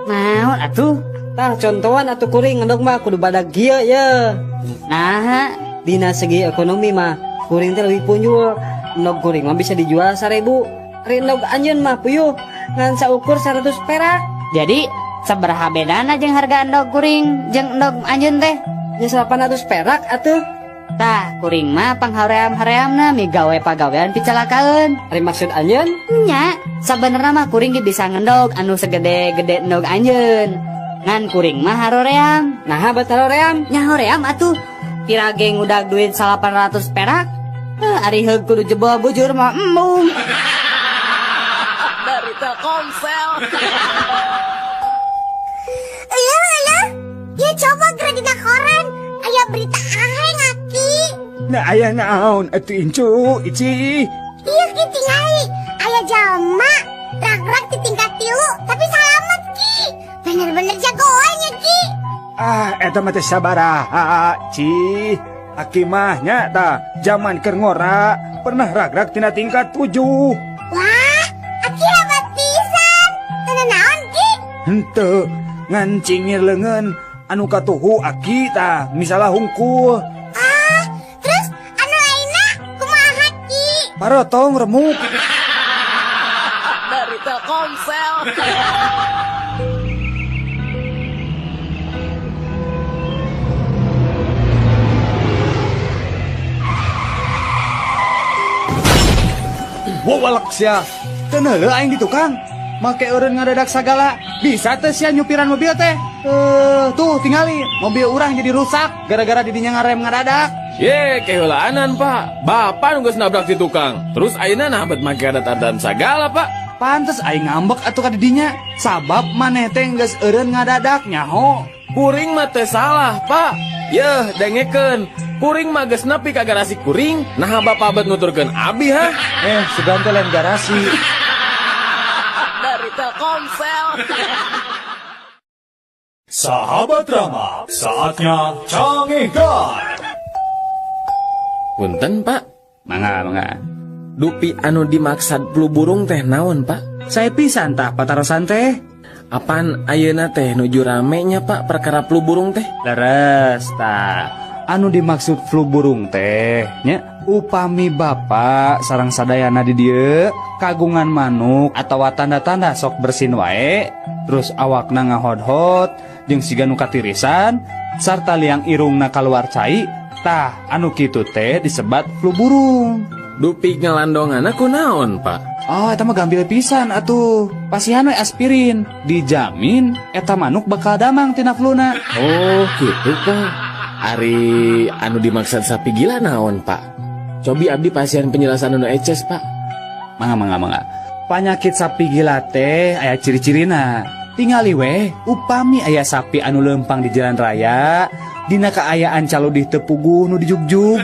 Naon atuh? Tah contohan atuh kuring ngendog mah kudu badag kieu ye. Naha? Dina segi ekonomi mah kuring teh leuwih punjul. Endog kuring mah bisa dijual 1000. Ari endog anjeun mah puyuh ngan saukur 100 perak. Jadi sabaraha bedana jeung harga endog kuring jeung endog anjeun teh? Nya 800 perak atuh. Tah, kuring mah panghaream-hareamna migawe pagawean picalakaeun. Ari maksud anjeun? Nya, sabenerna mah kuring ge bisa ngendog anu segede-gede endog anjeun. Ngan kuring mah haroream. Naha bet haroream? Nya hoream atuh. Pira ge ngudag duit 800 perak. Ari heug kudu jebol bujur mah embung. Dari Telkomsel. Iya, iya. Ya coba geura dina koran. Aya berita aheng aki. Nah aya naon atuh incu ici. Iya ki tingali. Aya jalma rag-rag di tingkat 3 tapi salamet ki. Bener-bener jagoannya ki. Ah eta mah teh sabaraha ci. Aki mah nya tah zaman keur ngora pernah rag-rag tina tingkat 7. Wah, aki hebat pisan. Teu naon ki? Henteu ngan cingir leungeun anu katuhu aki tah misalah hungkul. Ah, terus anu lainna kumaha ki? Parotong remuk. Dari Telkomsel. Wawalak sia. Teu neuleuh aing di tukang. Make eureun ngadadak sagala. Bisa teh sia nyupiran mobil teh. Tuh tingali mobil urang jadi rusak gara-gara didinya ngarem ngadadak. Ye, keheulaanan, Pak. Bapak nu geus nabrak di tukang. Terus ayeuna nah bet make adat-adatan sagala, Pak. Pantes aing ngambek atuh ka didinya. Sabab maneh teh geus eureun ngadadak nyaho. Kuring mah teh salah, Pak. Yeuh, dengekeun. Kuring mah geus nepi ka garasi kuring, naha bapak bet nuturkeun abi ha? Sugan teh lain garasi. Dari Telkomsel. Sahabat Rama, saatnya canggihkan. Punten, Pak. Mangga, mangga. Dupi anu dimaksad flu burung teh naon, Pak? Saya pisan tah patarosan teh. Apan ayeuna teh nuju rame nya, Pak, perkara flu burung teh? Leres tah. Anu dimaksud flu burung teh nya upami bapak sareng sadayana di dieu kagungan manuk atawa tanda-tanda sok bersin wae terus awakna ngahodhot jeung siga nu katirisan sarta liang irungna kaluar cai tah anu kitu teh disebat flu burung. Dupi ngalandonganna kunaon, Pak? Oh, eta mah gampil pisan atuh. Pasihan we aspirin, dijamin eta manuk bakal damang tina fluna. Oh, gitu, Pak. Ari anu dimaksud sapi gila naon, Pak? Cobi abdi pasien penjelasan anu eces, Pak. Mangga, mangga, mangga. Panyakit sapi gila teh aya ciri-cirina. Tingali we, upami aya sapi anu lempang di jalan raya, dina kaayaan caludih teu puguh nu dijugjug.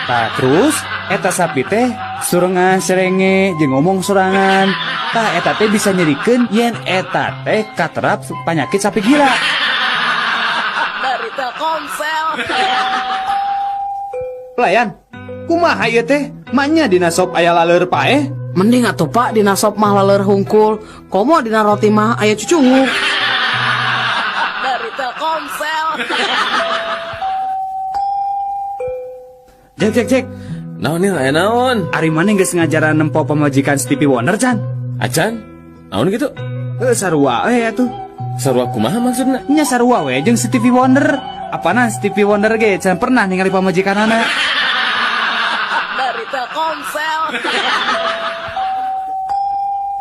Tah terus eta sapi teh surengan serenge jeung ngomong sorangan. Tah eta teh bisa nyerikeun yen eta teh katerap panyakit sapi gila. Dari Telkomsel. Pelayan, kumaha ieu teh? Manya dina sop aya laleur paeh? Mending atuh Pak dina sop mah laleur hungkul, komo dina roti mah aya cucunguk. Dari Telkomsel. Cek cek cek. Naon nih, aya naon? Ari maneh geus ngajaran nempo pamajikan Stevie Wonder can? Acan? Naon gitu? Heuh sarua we atuh. Sarua kumaha maksudna? Nya sarua we jeung Stevie Wonder. Apana Stevie Wonder ge can pernah ningali pamajikanana. Dari Telkomsel.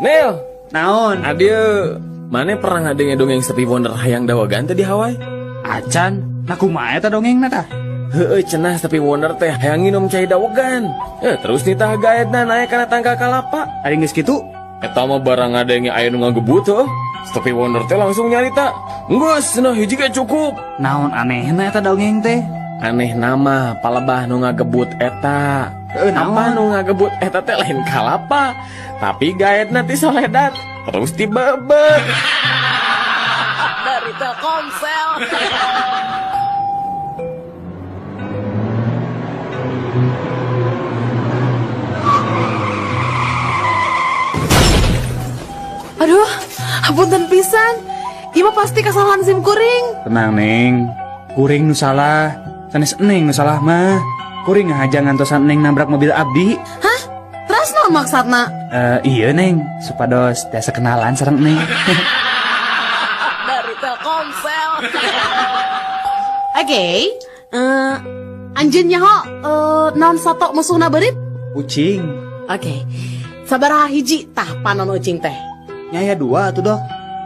Nil, naon? Adieu. Mane pernah ngadenge dongeng Stevie Wonder hayang dawagan teh di Hawaii? Acan, nah kumaha eta dongengna tah? Heueuh cenah Stevie Wonder teh hayang nginum cai dawegan. Terus nitah gaetna naek kana tangkal kalapa. Ari geus kitu? Eta mah barang ngadenge aya nu ngagebut heuh. Stevie Wonder teh langsung nyarita, "Geus cenah hiji ge cukup." Naon anehna eta dongeng teh? Aneh nama palebah nu ngagebut eta. Apa nu ngagebut eta teh lain kalapa, tapi gaetna ti soledat terus dibebet. Dari Telkomsel. Aduh, hapunten pisan. Ieu mah pasti kesalahan sim kuring. Tenang, Neng. Kuring nu salah, sanes Neng nu salah mah. Kuring ngahaja ngantosan Neng nabrak mobil abdi. Hah? Terus naon maksudna? Iya Neng, supados tiasa kenalan sareng Neng. Dari Telkomsel. Oke. Anjeun nyaho naon sato musuhna beurit? Ucing. Oke. Sabaraha hiji tah panon ucing teh? Nya aya 2 atuh, Dok.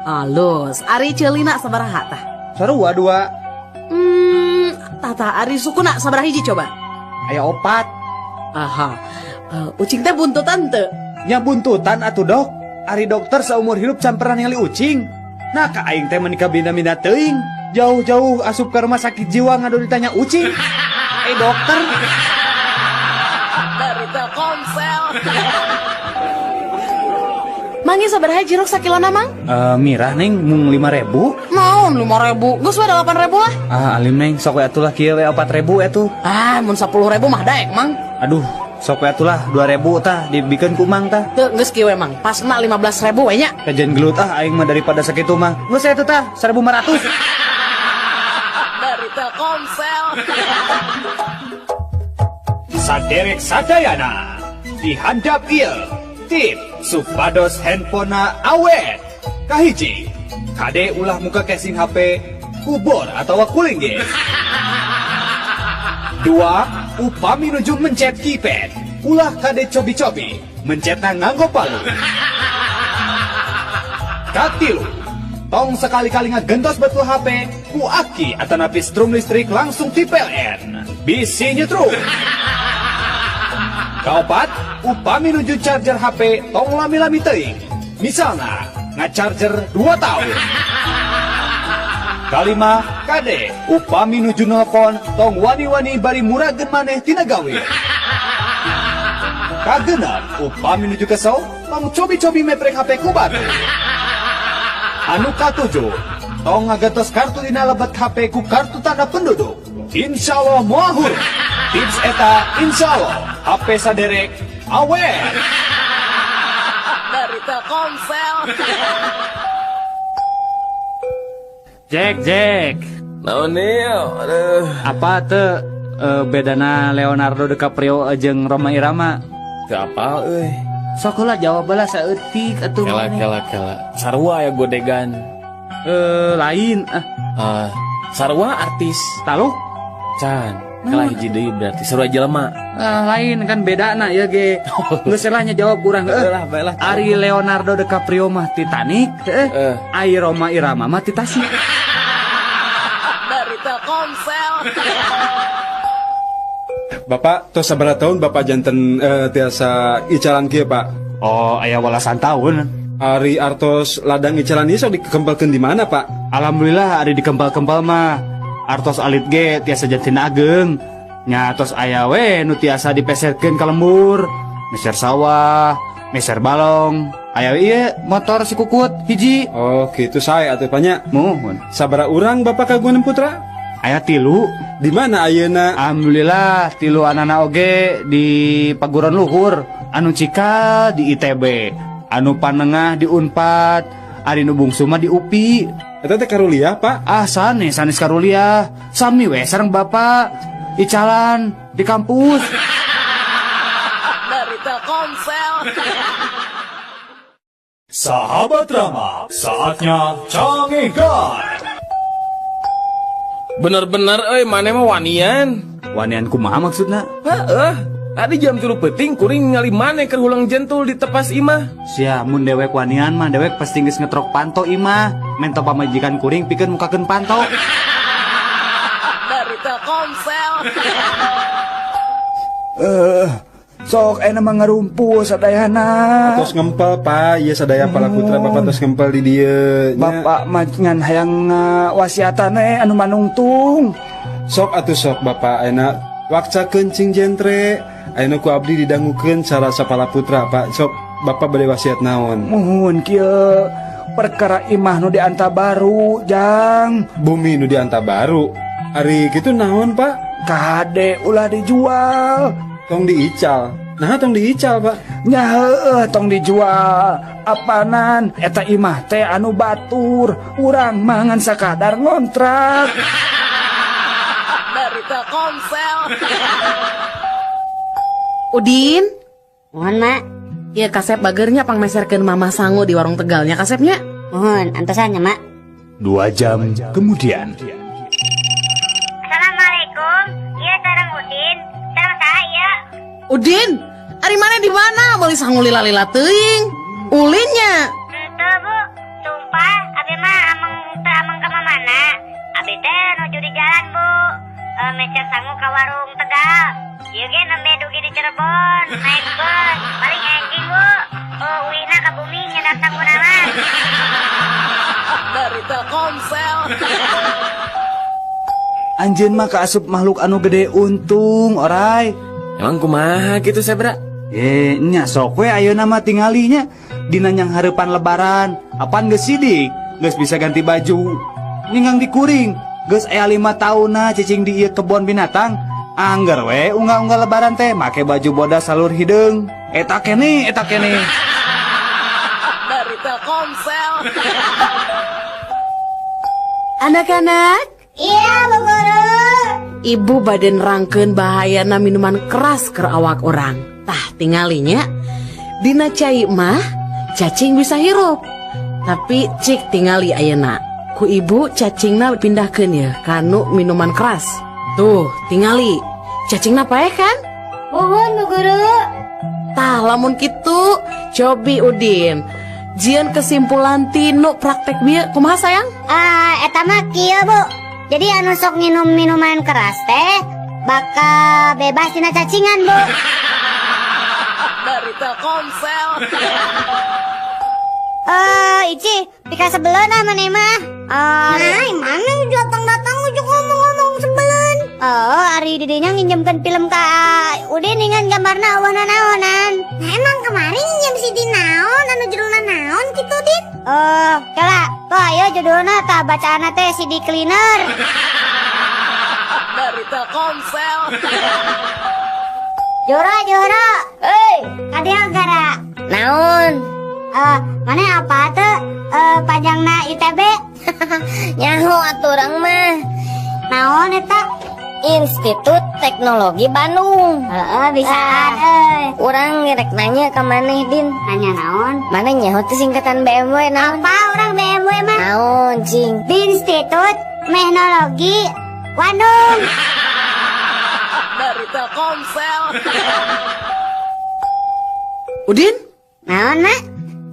Alus, ari ceulina sabaraha tah? Sarua 2. Tah ari sukuna sabaraha hiji coba? Aya 4. Aha. Ucing teh buntutan teu? Nya buntutan atuh, Dok. Ari dokter saumur hidup can pernah ningali ucing. Nah, ka aing teh meuni kabina-bina teuing. Jauh-jauh asup ke rumah sakit jiwa ngadu ditanya ucing. Dokter. Dari Telkomsel. Mangi sabaraha jeruk sakilona, Mang? Mirah, Neng, mung 5.000. Naon 5.000? Geus we 8.000 lah. Ah, alim Neng, sok we atuh lah kieu we 4.000 atuh. Ah, mun 10.000 mah daek, Mang. Aduh, sok we atuh lah 2.000 tah dibikeun ku Mang tah. Teu geus kieu we, Mang. Pasna 15.000 we nya. Kajian gelut ah aing mah daripada sakitu mah. Geus atuh tah 1.500. Dari Telkomsel. Saderek sadayana dihandap ieu tip supados handphonena awet. Kahiji, kade ulah muka casing HP kubor atau kuling ge. 2, upami nuju mencet keypad ulah kade cobi-cobi mencetna nganggo palu. Katilu, tong sekali-kali ngagentos betul HP ku aki atanapi strum listrik langsung ti PLN bisi nyetrum. Kaopat, upami nuju charger HP tong lami-lami teuing. Misalna ngacharger 2 tahun. Kalima, kade upami nuju nelpon tong wani-wani bari murageun maneh tina gawe. Kagenep, upami nuju kesel tong cobi-cobi meprek HP ku batu. Anu katujuh, tong ngagentos kartu dina lebet HP ku kartu tanda penduduk. Insya Allah moal hurung. Tips eta insya Allah HP saderek awet. Dari Telkomsel. Jack. Naon ieu? Aduh. Apa teu bedana Leonardo DiCaprio jeung Rhoma Irama? Teu apal euy. Sok heula jawab heula saeutik atuh. Kela. Sarua ya godegan. Lain ah. Sarua artis. Taluk? Can. Kalah hiji deui berarti sarua jelema. Lain kan bedana ya ge. Geus lah nya jawab kurang heuh. Lah bae lah. Ari Leonardo DiCaprio mah Titanic, heuh. Ari Rhoma Irama mah Tasik. Dari Telkomsel. Bapak tos sabaraha tahun Bapak janten tiasa icalan kieu, Pak? Oh, aya walasan tahun. Ari artos ladang icalan ieu sok dikempelkeun di mana, Pak? Alhamdulillah ari dikempel-kempel mah. Artos alit ge tiasa janten ageng. Nya tos aya we nu tiasa dipeserkeun ka lembur, meser sawah, meser balong. Aya we ieu motor si kukut hiji. Oh, kitu sae atuh nya. Muhun. Sabaraha urang Bapak kagungan putra? Aya 3. Di mana ayeuna? Alhamdulillah 3 anana oge di paguron luhur, anu cikal di ITB, anu panengah di Unpad, ari nu bungsu mah di UPI. Eta teh karuliah, Pak? Ah, sanes karuliah. Sami we sareng Bapak icalan di kampus. Dari Telkomsel. Sahabat Rama, saatnya canggihkan. Bener-bener euy maneh mah wanian. Wanian kumaha maksudna? Heeh. Tadi jam 3 peuting kuring ningali maneh keur hulang jentul di tepas imah. Sia mun dewek wanian mah dewek pasti geus ngetrok panto imah. Mento pamajikan kuring pikeun mukakeun panto. Dari Telkomsel. Sok ayeuna mah ngarumpul sadayana. Tos ngempel, Pak. Ieu sadaya pala putra Bapak tos ngempel di dieu. Bapak mah ngan hayang wasiatan anu manungtung. Sok atuh sok Bapak ayeuna wakcakeun cing jentre. Ayeuna ku abdi didangukeun cara sapala putra, Pak. Sok Bapak bade wasiat naon? Muhun kieu perkara imah nu dianta baru, Jang. Bumi nu dianta baru. Ari kitu naon, Pak? Kade ulah dijual. Tong diical. Nah, tong diical, Pak. Nya heueuh tong dijual. Apanan eta imah teh anu batur, urang mah ngan sakadar ngontrak. Dari Telkomsel. Udin, mohon Mak. Iya kasep bagernya pangmeserkeun Mama sangu di warung Tegalnya kasepnya. Mohon antosan nya Mak. 2 jam kemudian. Assalamualaikum. Iya sareng Udin. Udin, ari mana di mana? Meuli sangu lila-lila teuing. Ulinnya. Henteu, Bu. Sumpah, abi mah ameng teu ameng ka mana. Abi teh nuju di jalan, Bu. Mecer sangu ka warung Tegal. Ieu ge nembe dugi di Cirebon, naik bus, paling enjing, Bu. Uihna ka bumi nyedak sanguna mah. Dari Telkomsel. Anjeun mah kaasup makhluk anu gede untung, orai. Emang kumaha gitu Sebra? Ye, nya sok we ayeuna mah tingalinya dina nyang hareupan lebaran. Apan geus sidik, geus bisa ganti baju. Ninggang dikuring, geus aya 5 taunna cicing di ieu kebon binatang. Angger we unggal-unggal lebaran teh make baju bodas salur hideung. Eta keneh, eta keneh. Dari Telkomsel. Anak-anak. Iya, Bu Guru. Ibu baden rangkeun bahayana minuman keras keur awak urang. Tah tingalinya dina cai mah cacing bisa hirup. Tapi cik tingali ayeuna. Ku ibu cacingna pindahkeun ya kanu minuman keras. Tuh, tingali. Cacingna paeh kan? Muhun, Bu Guru. Tah lamun kitu cobi Udin. Jieun kesimpulan tinu praktek bieu kumaha sayang? Eta mah kieu, Bu. Jadi anu sok nginum minuman keras teh bakal bebas tina cacingan, Bu. Dari Telkomsel. Ici, pika sebeleun ah maneh mah. Nah, mana datang-datang ujuk ngomong-ngomong sebeleun. Oh, ari didinya nginjemkeun film ka Udin ningan gambarna eueuh nanaonan. Nah, emang kemarin nginjem si Din naon anu judulna naon kitu, Din? Oh, kela. Tuh ayo judulna tah bacaanna teh CD Cleaner. Dari Telkomsel. Joro, Joro. Hei, kadieu gara. Naon? Mana apa tuh panjangna ITB? Nyaho atuh urang mah. Naon eta? Institut Teknologi Bandung. Heeh, bisaan euy. Urang rek nanya ka maneh, Din. Nanya naon? Maneh nyaho teh singkatan BMW naon? Apa urang BMW mah? Naon, cing? Institut Teknologi Bandung. Dari Telkomsel. Udin? Naon, Mak?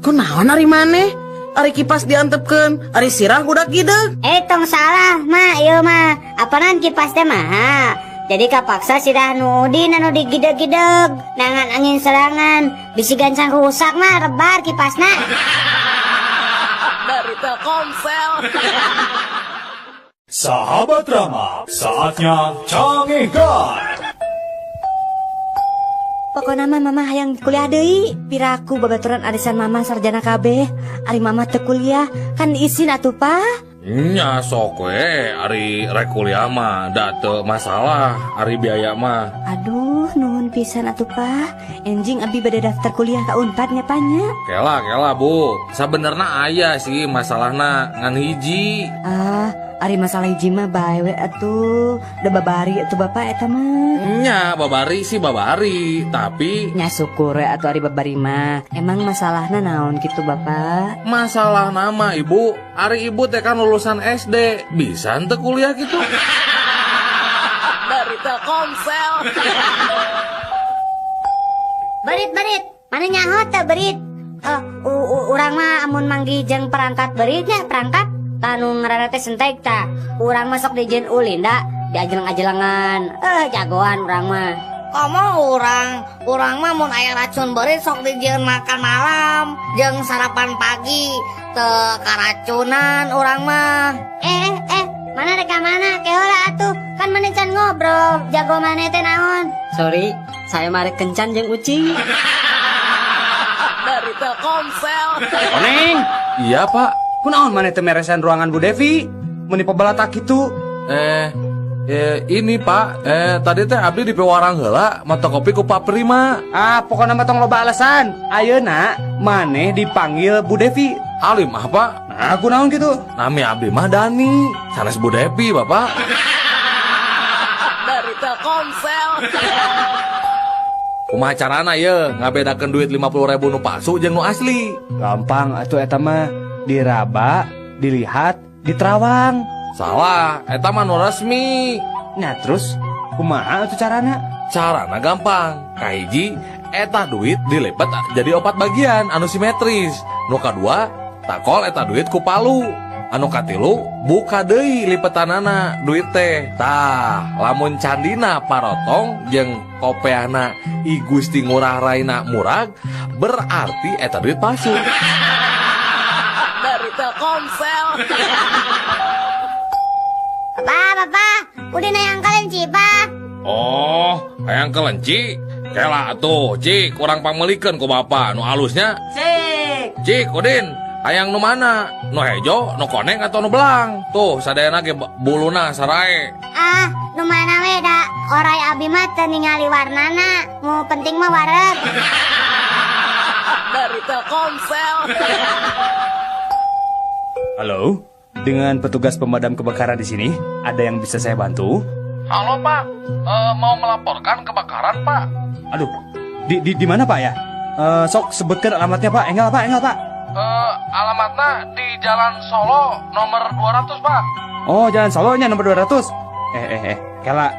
Kunaon ari maneh? Ari kipas diantepkeun, ari sirah budak gideug. Tong salah, Mak, ieu mah. Apanan kipas teh mahal. Jadi kapaksa sirah nu Udin anu digideg-gideg. Nangan angin serangan, bisi gancang rusak mah rebar kipasna. Dari Telkomsel. Sahabat Rama, saatnya Cangehgar. Pokona mah mama hayang kuliah deui. Piraku babaturan arisan mama sarjana kabeh. Ari mama teu kuliah, kan izin atuh, Pak. Nya sok we, ari rek kuliah mah da teu masalah, ari biaya mah. Aduh, nuhun pisan atuh, Pak. Enjing abi bade daftar kuliah ka Unpad nya, Pak nya. Kela, kela, Bu. Sabenerna aya sih masalahna ngan hiji. Ah, ari masalah hiji mah bae we atuh. Da babari atuh Bapak eta mah. Nya, babari sih babari, tapi nya syukur we atuh ari babari mah. Emang masalahna naon kitu Bapak? Masalah nama Ibu, ari Ibu teh kan lulusan SD, bisa henteu kuliah gitu. Dari Telkomsel. Berit-berit, mana nyaho teu berit? Urang mah amun manggih jeung perangkat beritnya, perangkat tanu ngaranna teh sentek ta. Urang mah sok dijieun ulin da, diajeleng-ajelengan. Jagoan urang mah. Komo urang mah mun aya racun beurit sok dijieun makan malam jeung sarapan pagi, teu karacunan urang mah. Mana rek ka mana? Ke heula atuh. Kan maneh can ngobrol, jago maneh teh naon? Sorry, saya mah rek kencan jeung ucing. Dari Telkomsel. Oneng. Iya, Pak. Kunaon maneh teu meresan ruangan Bu Devi? Meuni pabalatak kitu. Ini Pak, tadi teh abdi di pewarang heula mata kopi ku Pak Prima. Ah, pokona mah tong loba alasan. Ayeuna maneh dipanggil Bu Devi. Alim ah, Pak. Nah, kunaon kitu? Nami abdi mah Dani, sanes Bu Devi, Bapak. Dari Telkomsel. Kumaha carana ye ngabedakeun duit 50.000 nu palsu jeung nu asli? Gampang atuh eta mah, diraba, dilihat, diterawang. Salah, eta mah nu resmi. Nah terus kumaha atuh carana? Carana gampang. Kahiji eta duit dilepet jadi 4 bagian anu simetris. Nu kadua takol eta duit ku palu. Anu katilu buka deui lipetanana duit teh. Tah, lamun candina parotong jeung kopeahna I Gusti Ngurah Raina murag, berarti eta duit palsu. Dari Telkomsel. Bapak, bapak, udah hayang kelenci, Pak. Oh, hayang kelenci? Kela atuh, Cik, kurang pangmelikeun ku bapak nu alusnya. Cik. Cik, Udin, hayang nu mana? Nu hejo, nu koneng atau nu belang? Tuh, sadayana ge buluna sarae. Ah, nu mana we da orai abi mah teu ningali warnana, nu penting mah wareg. Dari Telkomsel. Halo, dengan petugas pemadam kebakaran di sini, ada yang bisa saya bantu? Halo Pak, mau melaporkan kebakaran Pak. Aduh, di mana Pak ya? Sok sebutkan alamatnya Pak, enggal Pak, enggal Pak. Alamatnya di Jalan Solo nomor 200 Pak. Oh, Jalan Solonya nomor 200. Kela,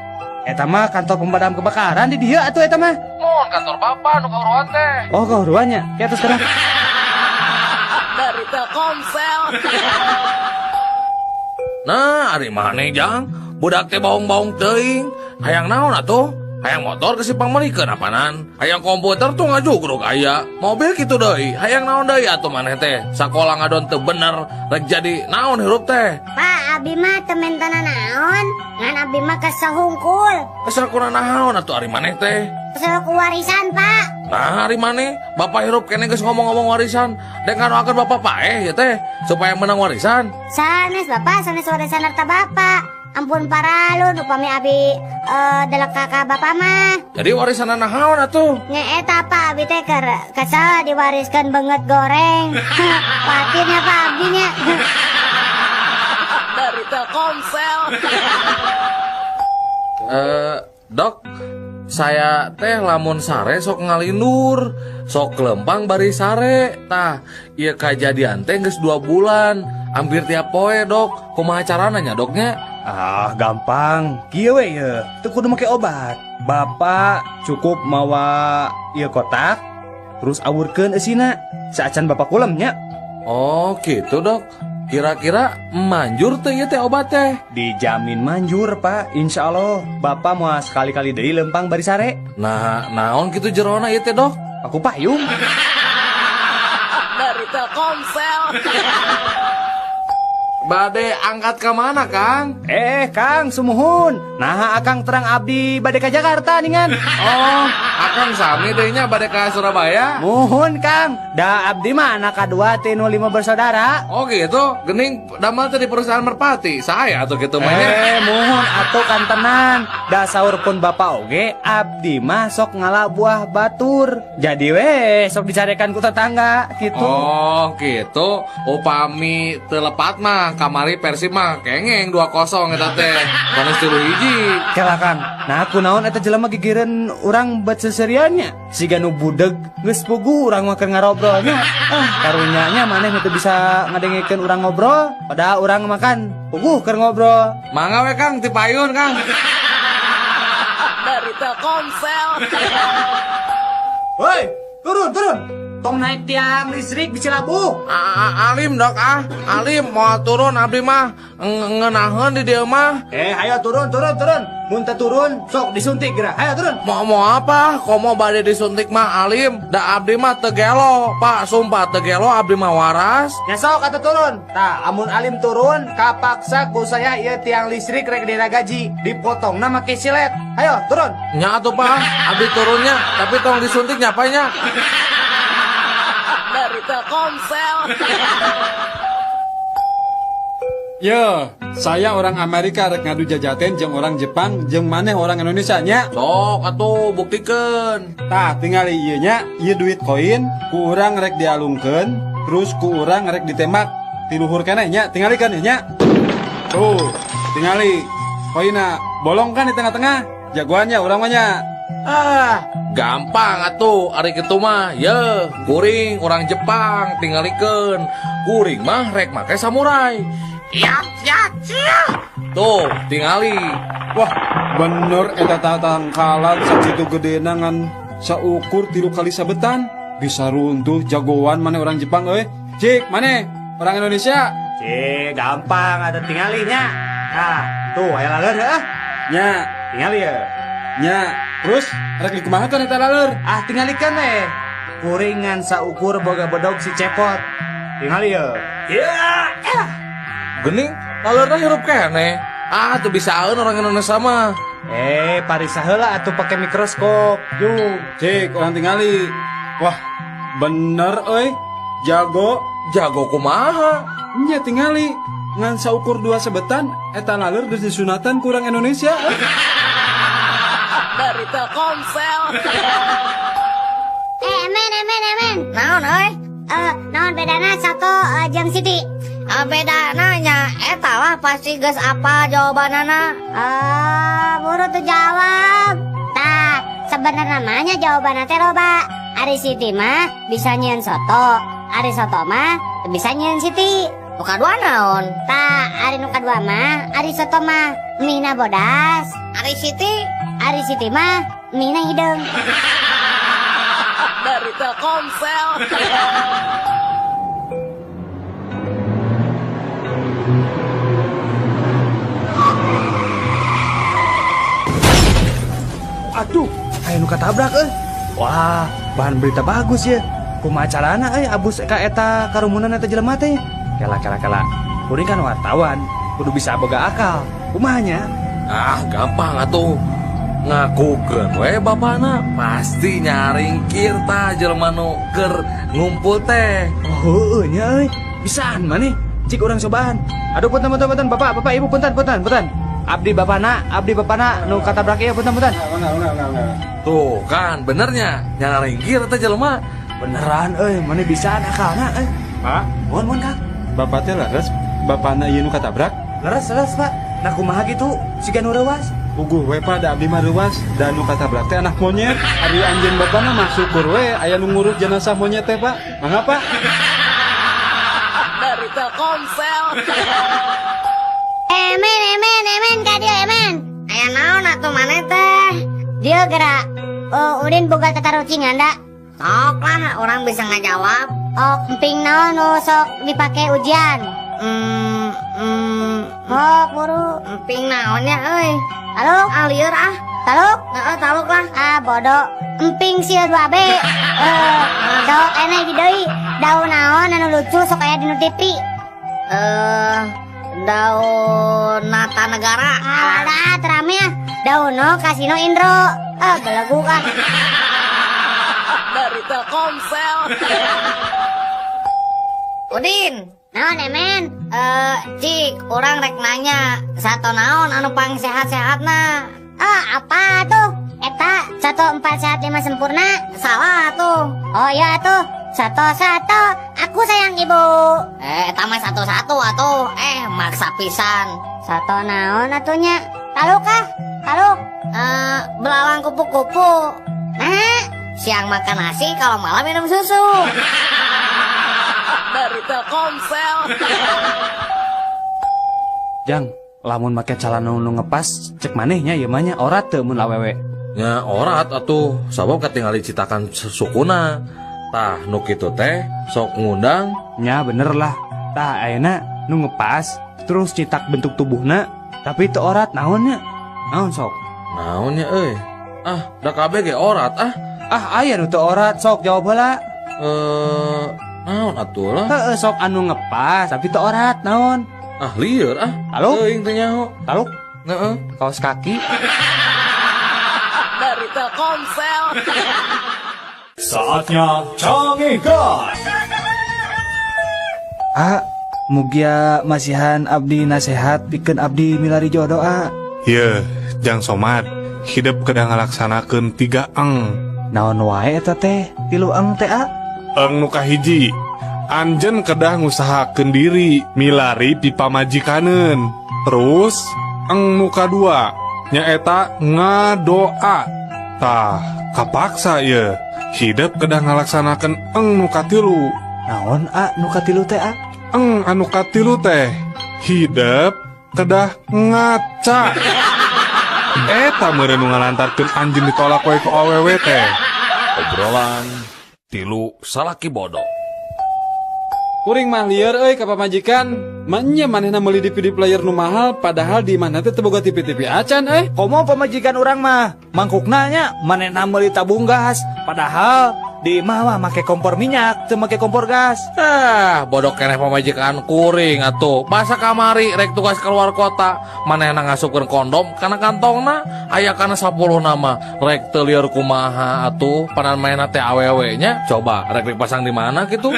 eta mah kantor pemadam kebakaran di dia atuh eta mah. Mohon kantor Bapak nu kahuruan teh. Oh, kahuruannya. Ke atas sekarang. Dari Telkomsel. Nah, ari maneh jang, budak teh baung-baung teuing. Hayang naon atuh? Hayang motor geus dipangmeulikeun apanan? Hayang komputer tuh ngajugruk aya. Mobil kitu deui. Hayang naon deui atuh maneh teh? Sakola ngadon teu bener, rek jadi naon hirup teh? Pak, abi mah teu mentana naon, ngan abi mah kesel hungkul. Kesel kuna naon atuh ari maneh teh? Kesel ku warisan, Pak. Nah, ari maneh, bapak hirup kene geus ngomong-ngomong warisan. Dek ngadoakeun bapak paeh ya teh supaya menang warisan. Sanes bapak, sanes warisan harta bapak. Ampun paralun upami abi delek kakak bapak mah. Jadi warisan naon atuh? Nya eta Pak, abi teh keur kesel diwariskeun beungeut goreng. Patirnya Pak abi nya. Dari Telkomsel. Dok, saya teh lamun sare sok ngalindur, sok lempang bari sare. Tah, ieu kajadian teh geus 2 bulan, hampir tiap poe, Dok. Kumaha carana nya, Doknya? Ah, gampang. Kieu we ye, teu kudu make obat. Bapak cukup mawa ieu kotak, terus awurkeun eusina. Saacan bapak kulem nya. Oh, gitu, Dok. Kira-kira manjur teh ieu teh obat teh? Dijamin manjur, Pak. Insya Allah bapak mau sekali-kali deui lempang bari sare. Nah, naon kitu jerona ieu teh, Dok? Aku payung. Dari Telkomsel. Bade angkat ke mana, Kang? Kang, sumuhun. Nah, akang terang abdi bade ke Jakarta ningan. Oh, akang sami deui nya bade ka Surabaya? Muhun, Kang. Da abdi mah anak kadua ti nu 5 bersaudara. Oh gitu, gening damel teh di perusahaan Merpati. Saya atuh kitu mah nya. Muhun atuh kantenan. Da saur pun bapak oge abdi mah sok ngala buah batur. Jadi we sok dicarekan ku tetangga gitu. Oh, gitu. Upami teu lepat mah kamari Persib mah kengeng 2-0 eta teh. Panas 3-1. Kela Kang. Nah, kunaon eta jelema gigireun urang bet seseriannya. Siga nu budeg geus puguh urang mah keur ngarobrolnya. Ah, karunya nya maneh nu teu bisa ngadengekeun urang ngobrol, padahal urang makan puguh keur ngobrol. Mangga we Kang, ti payun Kang. Dari Telkomsel. Woi, turun, turun. Tong naik tiang listrik bisa labuh. Alim Dok ah, alim mau turun abdi mah ngeunaheun di dieu mah. Ayo turun, turun, turun. Mun teu turun sok disuntik geura. Ayo turun. Mau apa? Komo bade disuntik mah alim. Da abdi mah teu gelo, Pak, sumpah teu gelo abdi mah waras. Nya sok atuh turun. Tah, amun alim turun kapaksa ku saya ieu tiang listrik rek diragaji, dipotongna make silet. Ayo turun. Nya atuh Pak, abdi turunnya, tapi tong disuntik nya Pak nya. Dari Telkomsel. Yo, saya orang Amerika rek ngadu jajaten jeung orang Jepang jeung maneh orang Indonesia nya. Sok atuh buktikeun. Tah, tingali ieu nya, ieu duit koin ku urang rek dialungkeun, terus ku urang rek ditembak ti luhur keneh nya, tingalikeun nya. Tuh, tingali koinna bolong kan di tengah-tengah. Jagoannya urang mah nya. Ah, gampang atuh ari kitu mah. Ye, kuring orang Jepang tingalikeun. Kuring mah rek make samurai. Ya ya ya. Tuh, tingali. Wah, bener eta tatangkalan sakitu gedena ngan saukur 3 kali sabetan. Bisa runtuh jagoan mana orang Jepang euy. Cik, mana orang Indonesia? Cik, gampang ada tingalinya. Nah, tuh aya laleur heuh. Nya, tingali ya. Nya, terus rek dikumaha kan eta laleur? Ah, tingalikeun we. Kuringan saukur boga bedog si Cepot. Tingali ya. Ya. Gening, laleurna hirup keneh. Ah, tuh bisaeun orang Indonesia mah. Parisa heula atuh pake mikroskop. Yuk, cik, orang tingali. Wah, bener euy. Jago. Jago kumaha? Nya tingali. Ngan saukur 2 sebetan eta laleur geus disunatan kurang Indonesia. Dari Telkomsel. Emen. Naon euy? Naon bedana soto jeung Siti? Bedana nya eta lah pasti geus apa jawabanana. Buru tuh jawab. Tah, sebenarnya namanya jawabanna teh loba. Ari Siti mah bisa nyieun soto, ari soto mah bisa nyieun Siti. Nu kadua naon? Tah, ari nu kadua mah ari soto mah mina bodas. Ari Siti? Ari Siti mah mina hideung. Dari Telkomsel. Aduh, aya nu katabrak euy. Wah, bahan berita bagus ya. Kumaha carana euy abus ka eta karumunan eta jelema teh? Kela. Kuring kan wartawan, kudu bisa boga akal. Kumaha nya? Ah, gampang atuh. Ngakukeun we bapana pasti nyaringkir tah jelema nu keur ngumpul teh. Oh, heueuh nya euy. Bisaan maneh. Cik urang cobaan. Aduh punten bapak ibu punten. Abdi bapana nu katabrak ieu punten. Tuh kan benernya nyaringkir teh jelema. Beneran euy, maneh bisaan akalna euy. Pak, mohon Kang. Bapak teh leres, bapana ieu nu katabrak? Leres Pak. Nah kumaha kitu? Siga nu reuas. Puguh we Pak, da abdi mah reuas, da nu katabrak teh anak monyet. Ari anjeun bapana mah syukur we aya nu ngurus jenazah monyet teh Pak. Mangga Pak. Dari Telkomsel. Emen ka dieu emen. Aya naon atuh maneh teh? Dieu gerak. Oh, Udin boga tatarucingan da. Sok lah, orang bisa ngajawab. Oh, emping naon nu sok dipake ujian? Oh, buru. Emping naon ya euy? Taluk? Ah, lieur ah. Taluk? Heeh, taluk lah. Ah, bodoh. Emping sia 2B. Sok ene di deui. Daun naon anu lucu sok aya dinu TV? Daun Nata Negara. Alah, terame ah. Daun no Kasino Indro. Ah, belegu ah. Dari Telkomsel. Udin. Naon emen? Cik, orang rek nanya, sato naon anu pang sehat-sehatna? Ah, apa tuh? Eta 1 4 sehat 5 sempurna. Salah tuh. Oh iya tuh. 1 1 aku sayang ibu. Eta mah 1 1 atuh. Maksa pisan. Sato naon atunya? Taluk ah? Taluk. Belalang kupu-kupu. Nah, siang makan nasi, kalau malam minum susu. Dari Telkomsel. Jang, lamun make calana nu ngepas, cek manehnya ieu mah nya orat teu mun awewe. Nya orat atuh, sabab katingali citakan sukuna. Tah nu kitu teh sok ngundang. Nya bener lah. Tah ayeuna nu ngepas terus citak bentuk tubuhna, tapi teu orat naonnya? Naon sok? Naonnya euy? Ah, da kabeh ge orat ah. Ah, aya nu teu orat sok jawab heula. Naon atuh lah. Heeh, sok anu ngepas tapi teu orat naon? Ah, lieur ah. Taluk? Teuing teu nyaho. Taluk? Heeh. Kaos kaki. Dari Telkomsel. Saatnya Canggihkan. Ah, mugia masihan abdi nasehat pikeun abdi milari jodoh ah. Yeuh, Jang Somad, hidup kedah ngalaksanakeun 3 eng. Naon wae eta teh? 3 eng teh ah? Eng nu kahiji, anjeun kedah ngusahakeun diri milari pipamajikaneun. Terus eng nu kadua nyaeta ngadoa. Tah, kapaksa ye. Hidup kedah ngalaksanakeun eng nu katilu. Naon a nu katilu teh a? Eng anu katilu teh Hidep kedah ngaca. Eta meureun nu ngalantarkeun anjeun ditolak we ku awewe teh. Obrolan tilu salaki bodoh. Kuring mah lieur euy ka pamajikan. Manya manehna meuli DVD player nu mahal padahal di imahna teh teu boga TV-TV acan euy. Komo pamajikan urang mah mangkukna nya manehna meuli tabung gas padahal di imah mah make kompor minyak teu make kompor gas. Ah, bodoh keneh pamajikan kuring atuh. Basa kamari rek tugas keluar kota, manehna ngasupkeun kondom kana kantongna, aya kana 10 nama. Rek teu lieur kumaha atuh, panan manehna teh awewe nya. Coba rek dipasang di mana kitu?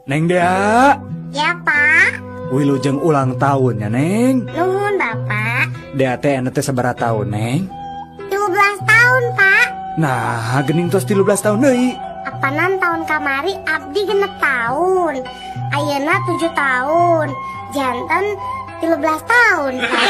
Neng Dea. Ya, Pak. Wilujeng ulang tahun ya, Neng. Nuhun, Bapak. Dea teh anu teh sabaraha tahun, Neng? 13 tahun, Pak. Nah, gening tos 13 tahun deui. Apanan tahun kamari abdi 6 tahun. Ayeuna 7 tahun. Janten 13 tahun, Pak.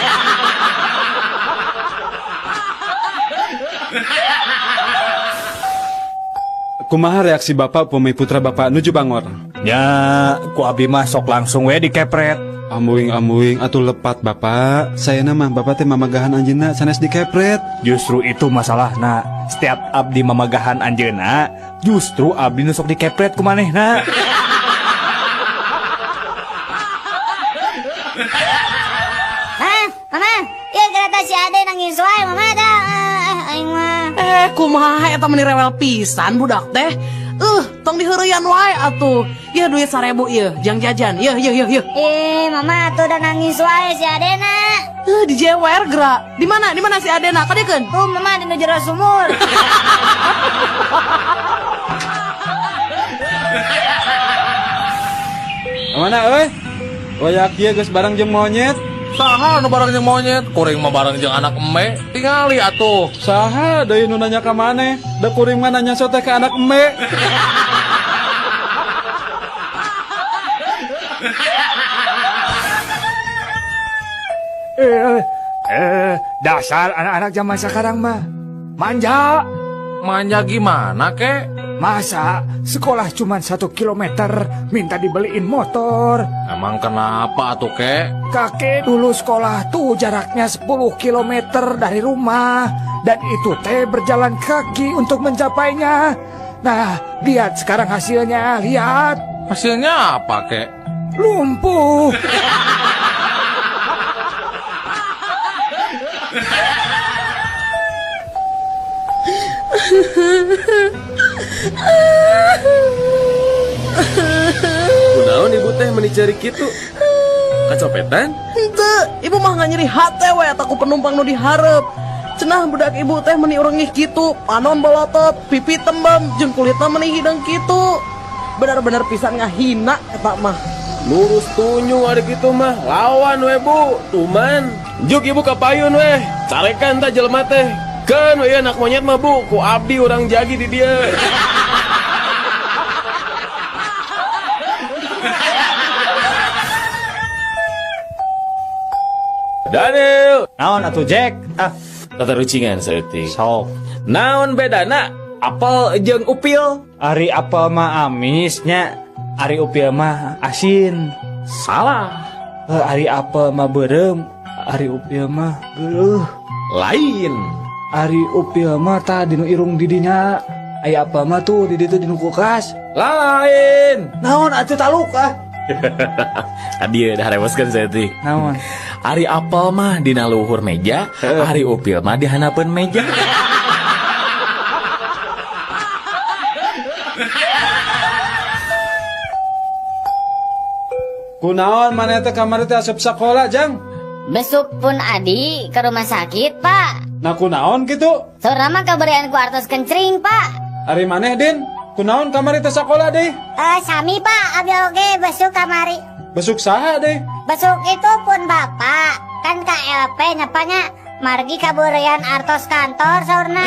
Kumaha reaksi bapak pemi putra bapak nuju bangor? Ya, ku abdi mah sok langsung we dikepret. Ambuing-ambuing atuh lepat bapak. Saya nama bapak teh mamagahan anjeunna sanes dikepret. Justru itu masalahna. Setiap abdi mamagahan anjeunna, justru abdi nu sok dikepret ku manehna. Hah, mama, ieu kereta si Ade nangis wae mama dah. Aing mah. Kumaha eta meni rewel pisan budak teh. Tong diheureyan wae atuh. Yeuh duit 1000 ieu, jang jajan. Yeuh yeuh yeuh yeuh. Mama atuh udah nangis wae si Adena. Dijewer gerak. Di mana? Di mana si Adena? Kadiekeun? Tuh mama di jero sumur. Mana euy? Wayak ieu geus bareng jeung monyet. Saha nu bareng jeung monyet? Kuring mah bareng jeung anak eme. Tingali atuh. Saha deui nu nanya ka maneh? Da kuring mah nanya sote ka anak eme. Dasar anak-anak zaman sekarang mah manja. Manja gimana kek? Masa sekolah cuma 1 kilometer minta dibeliin motor? Emang kenapa tuh kek? Kakek dulu sekolah tuh jaraknya 10 kilometer dari rumah. Dan itu teh berjalan kaki untuk mencapainya. Nah, lihat sekarang hasilnya, lihat. Hasilnya apa kek? Lumpuh. Kunaon ibu teh meni cari kitu? Kacopetan? Henteu, ibu mah nggak nyeri hate we eta ku penumpang nu dihareup. Cenah budak ibu teh meni urengih kitu, panon bolotot, pipi tembem, jeung kulitna meni hideung kitu. Benar-benar pisan ngahina eta mah. Lurus tunjung ada kitu mah, lawan we bu, tuman. Juk ibu ka payun we, carekan tah jelema teh. Keun we anak monyet mah bu, ku abdi urang jagi di dieu. Daniel, naon atuh Jack? Ah, tatarucingan saeutik. Sok. Naon bedana apel jeung upil? Ari apel mah amis nya, ari upil mah asin. Salah. Ari apel mah beureum, ari upil mah geuleuh. Lain. Ari upil mah tah dinu irung didinya. Aya apel mah tuh di ditu dinu kulkas. Lain. Naon atuh taluk ah. Tadi udah reweskeun saeutik. Naon? Ari apel mah dina luhur meja, ari upil mah di handapeun meja. Kunaon maneh teh kamari teh asup sakola, Jang? Besuk pun adi ke rumah sakit, Pak. Nah kunaon kitu? Saurna mah kaberian ku artos kencring, Pak. Ari maneh, Din? Kunaon kamari teh sakola deh? Sami, Pak, abdi oge besuk kamari. Besuk saha deh? Besuk itu pun bapak. Kan KLP nyapanya margi kaburian artos kantor saurna.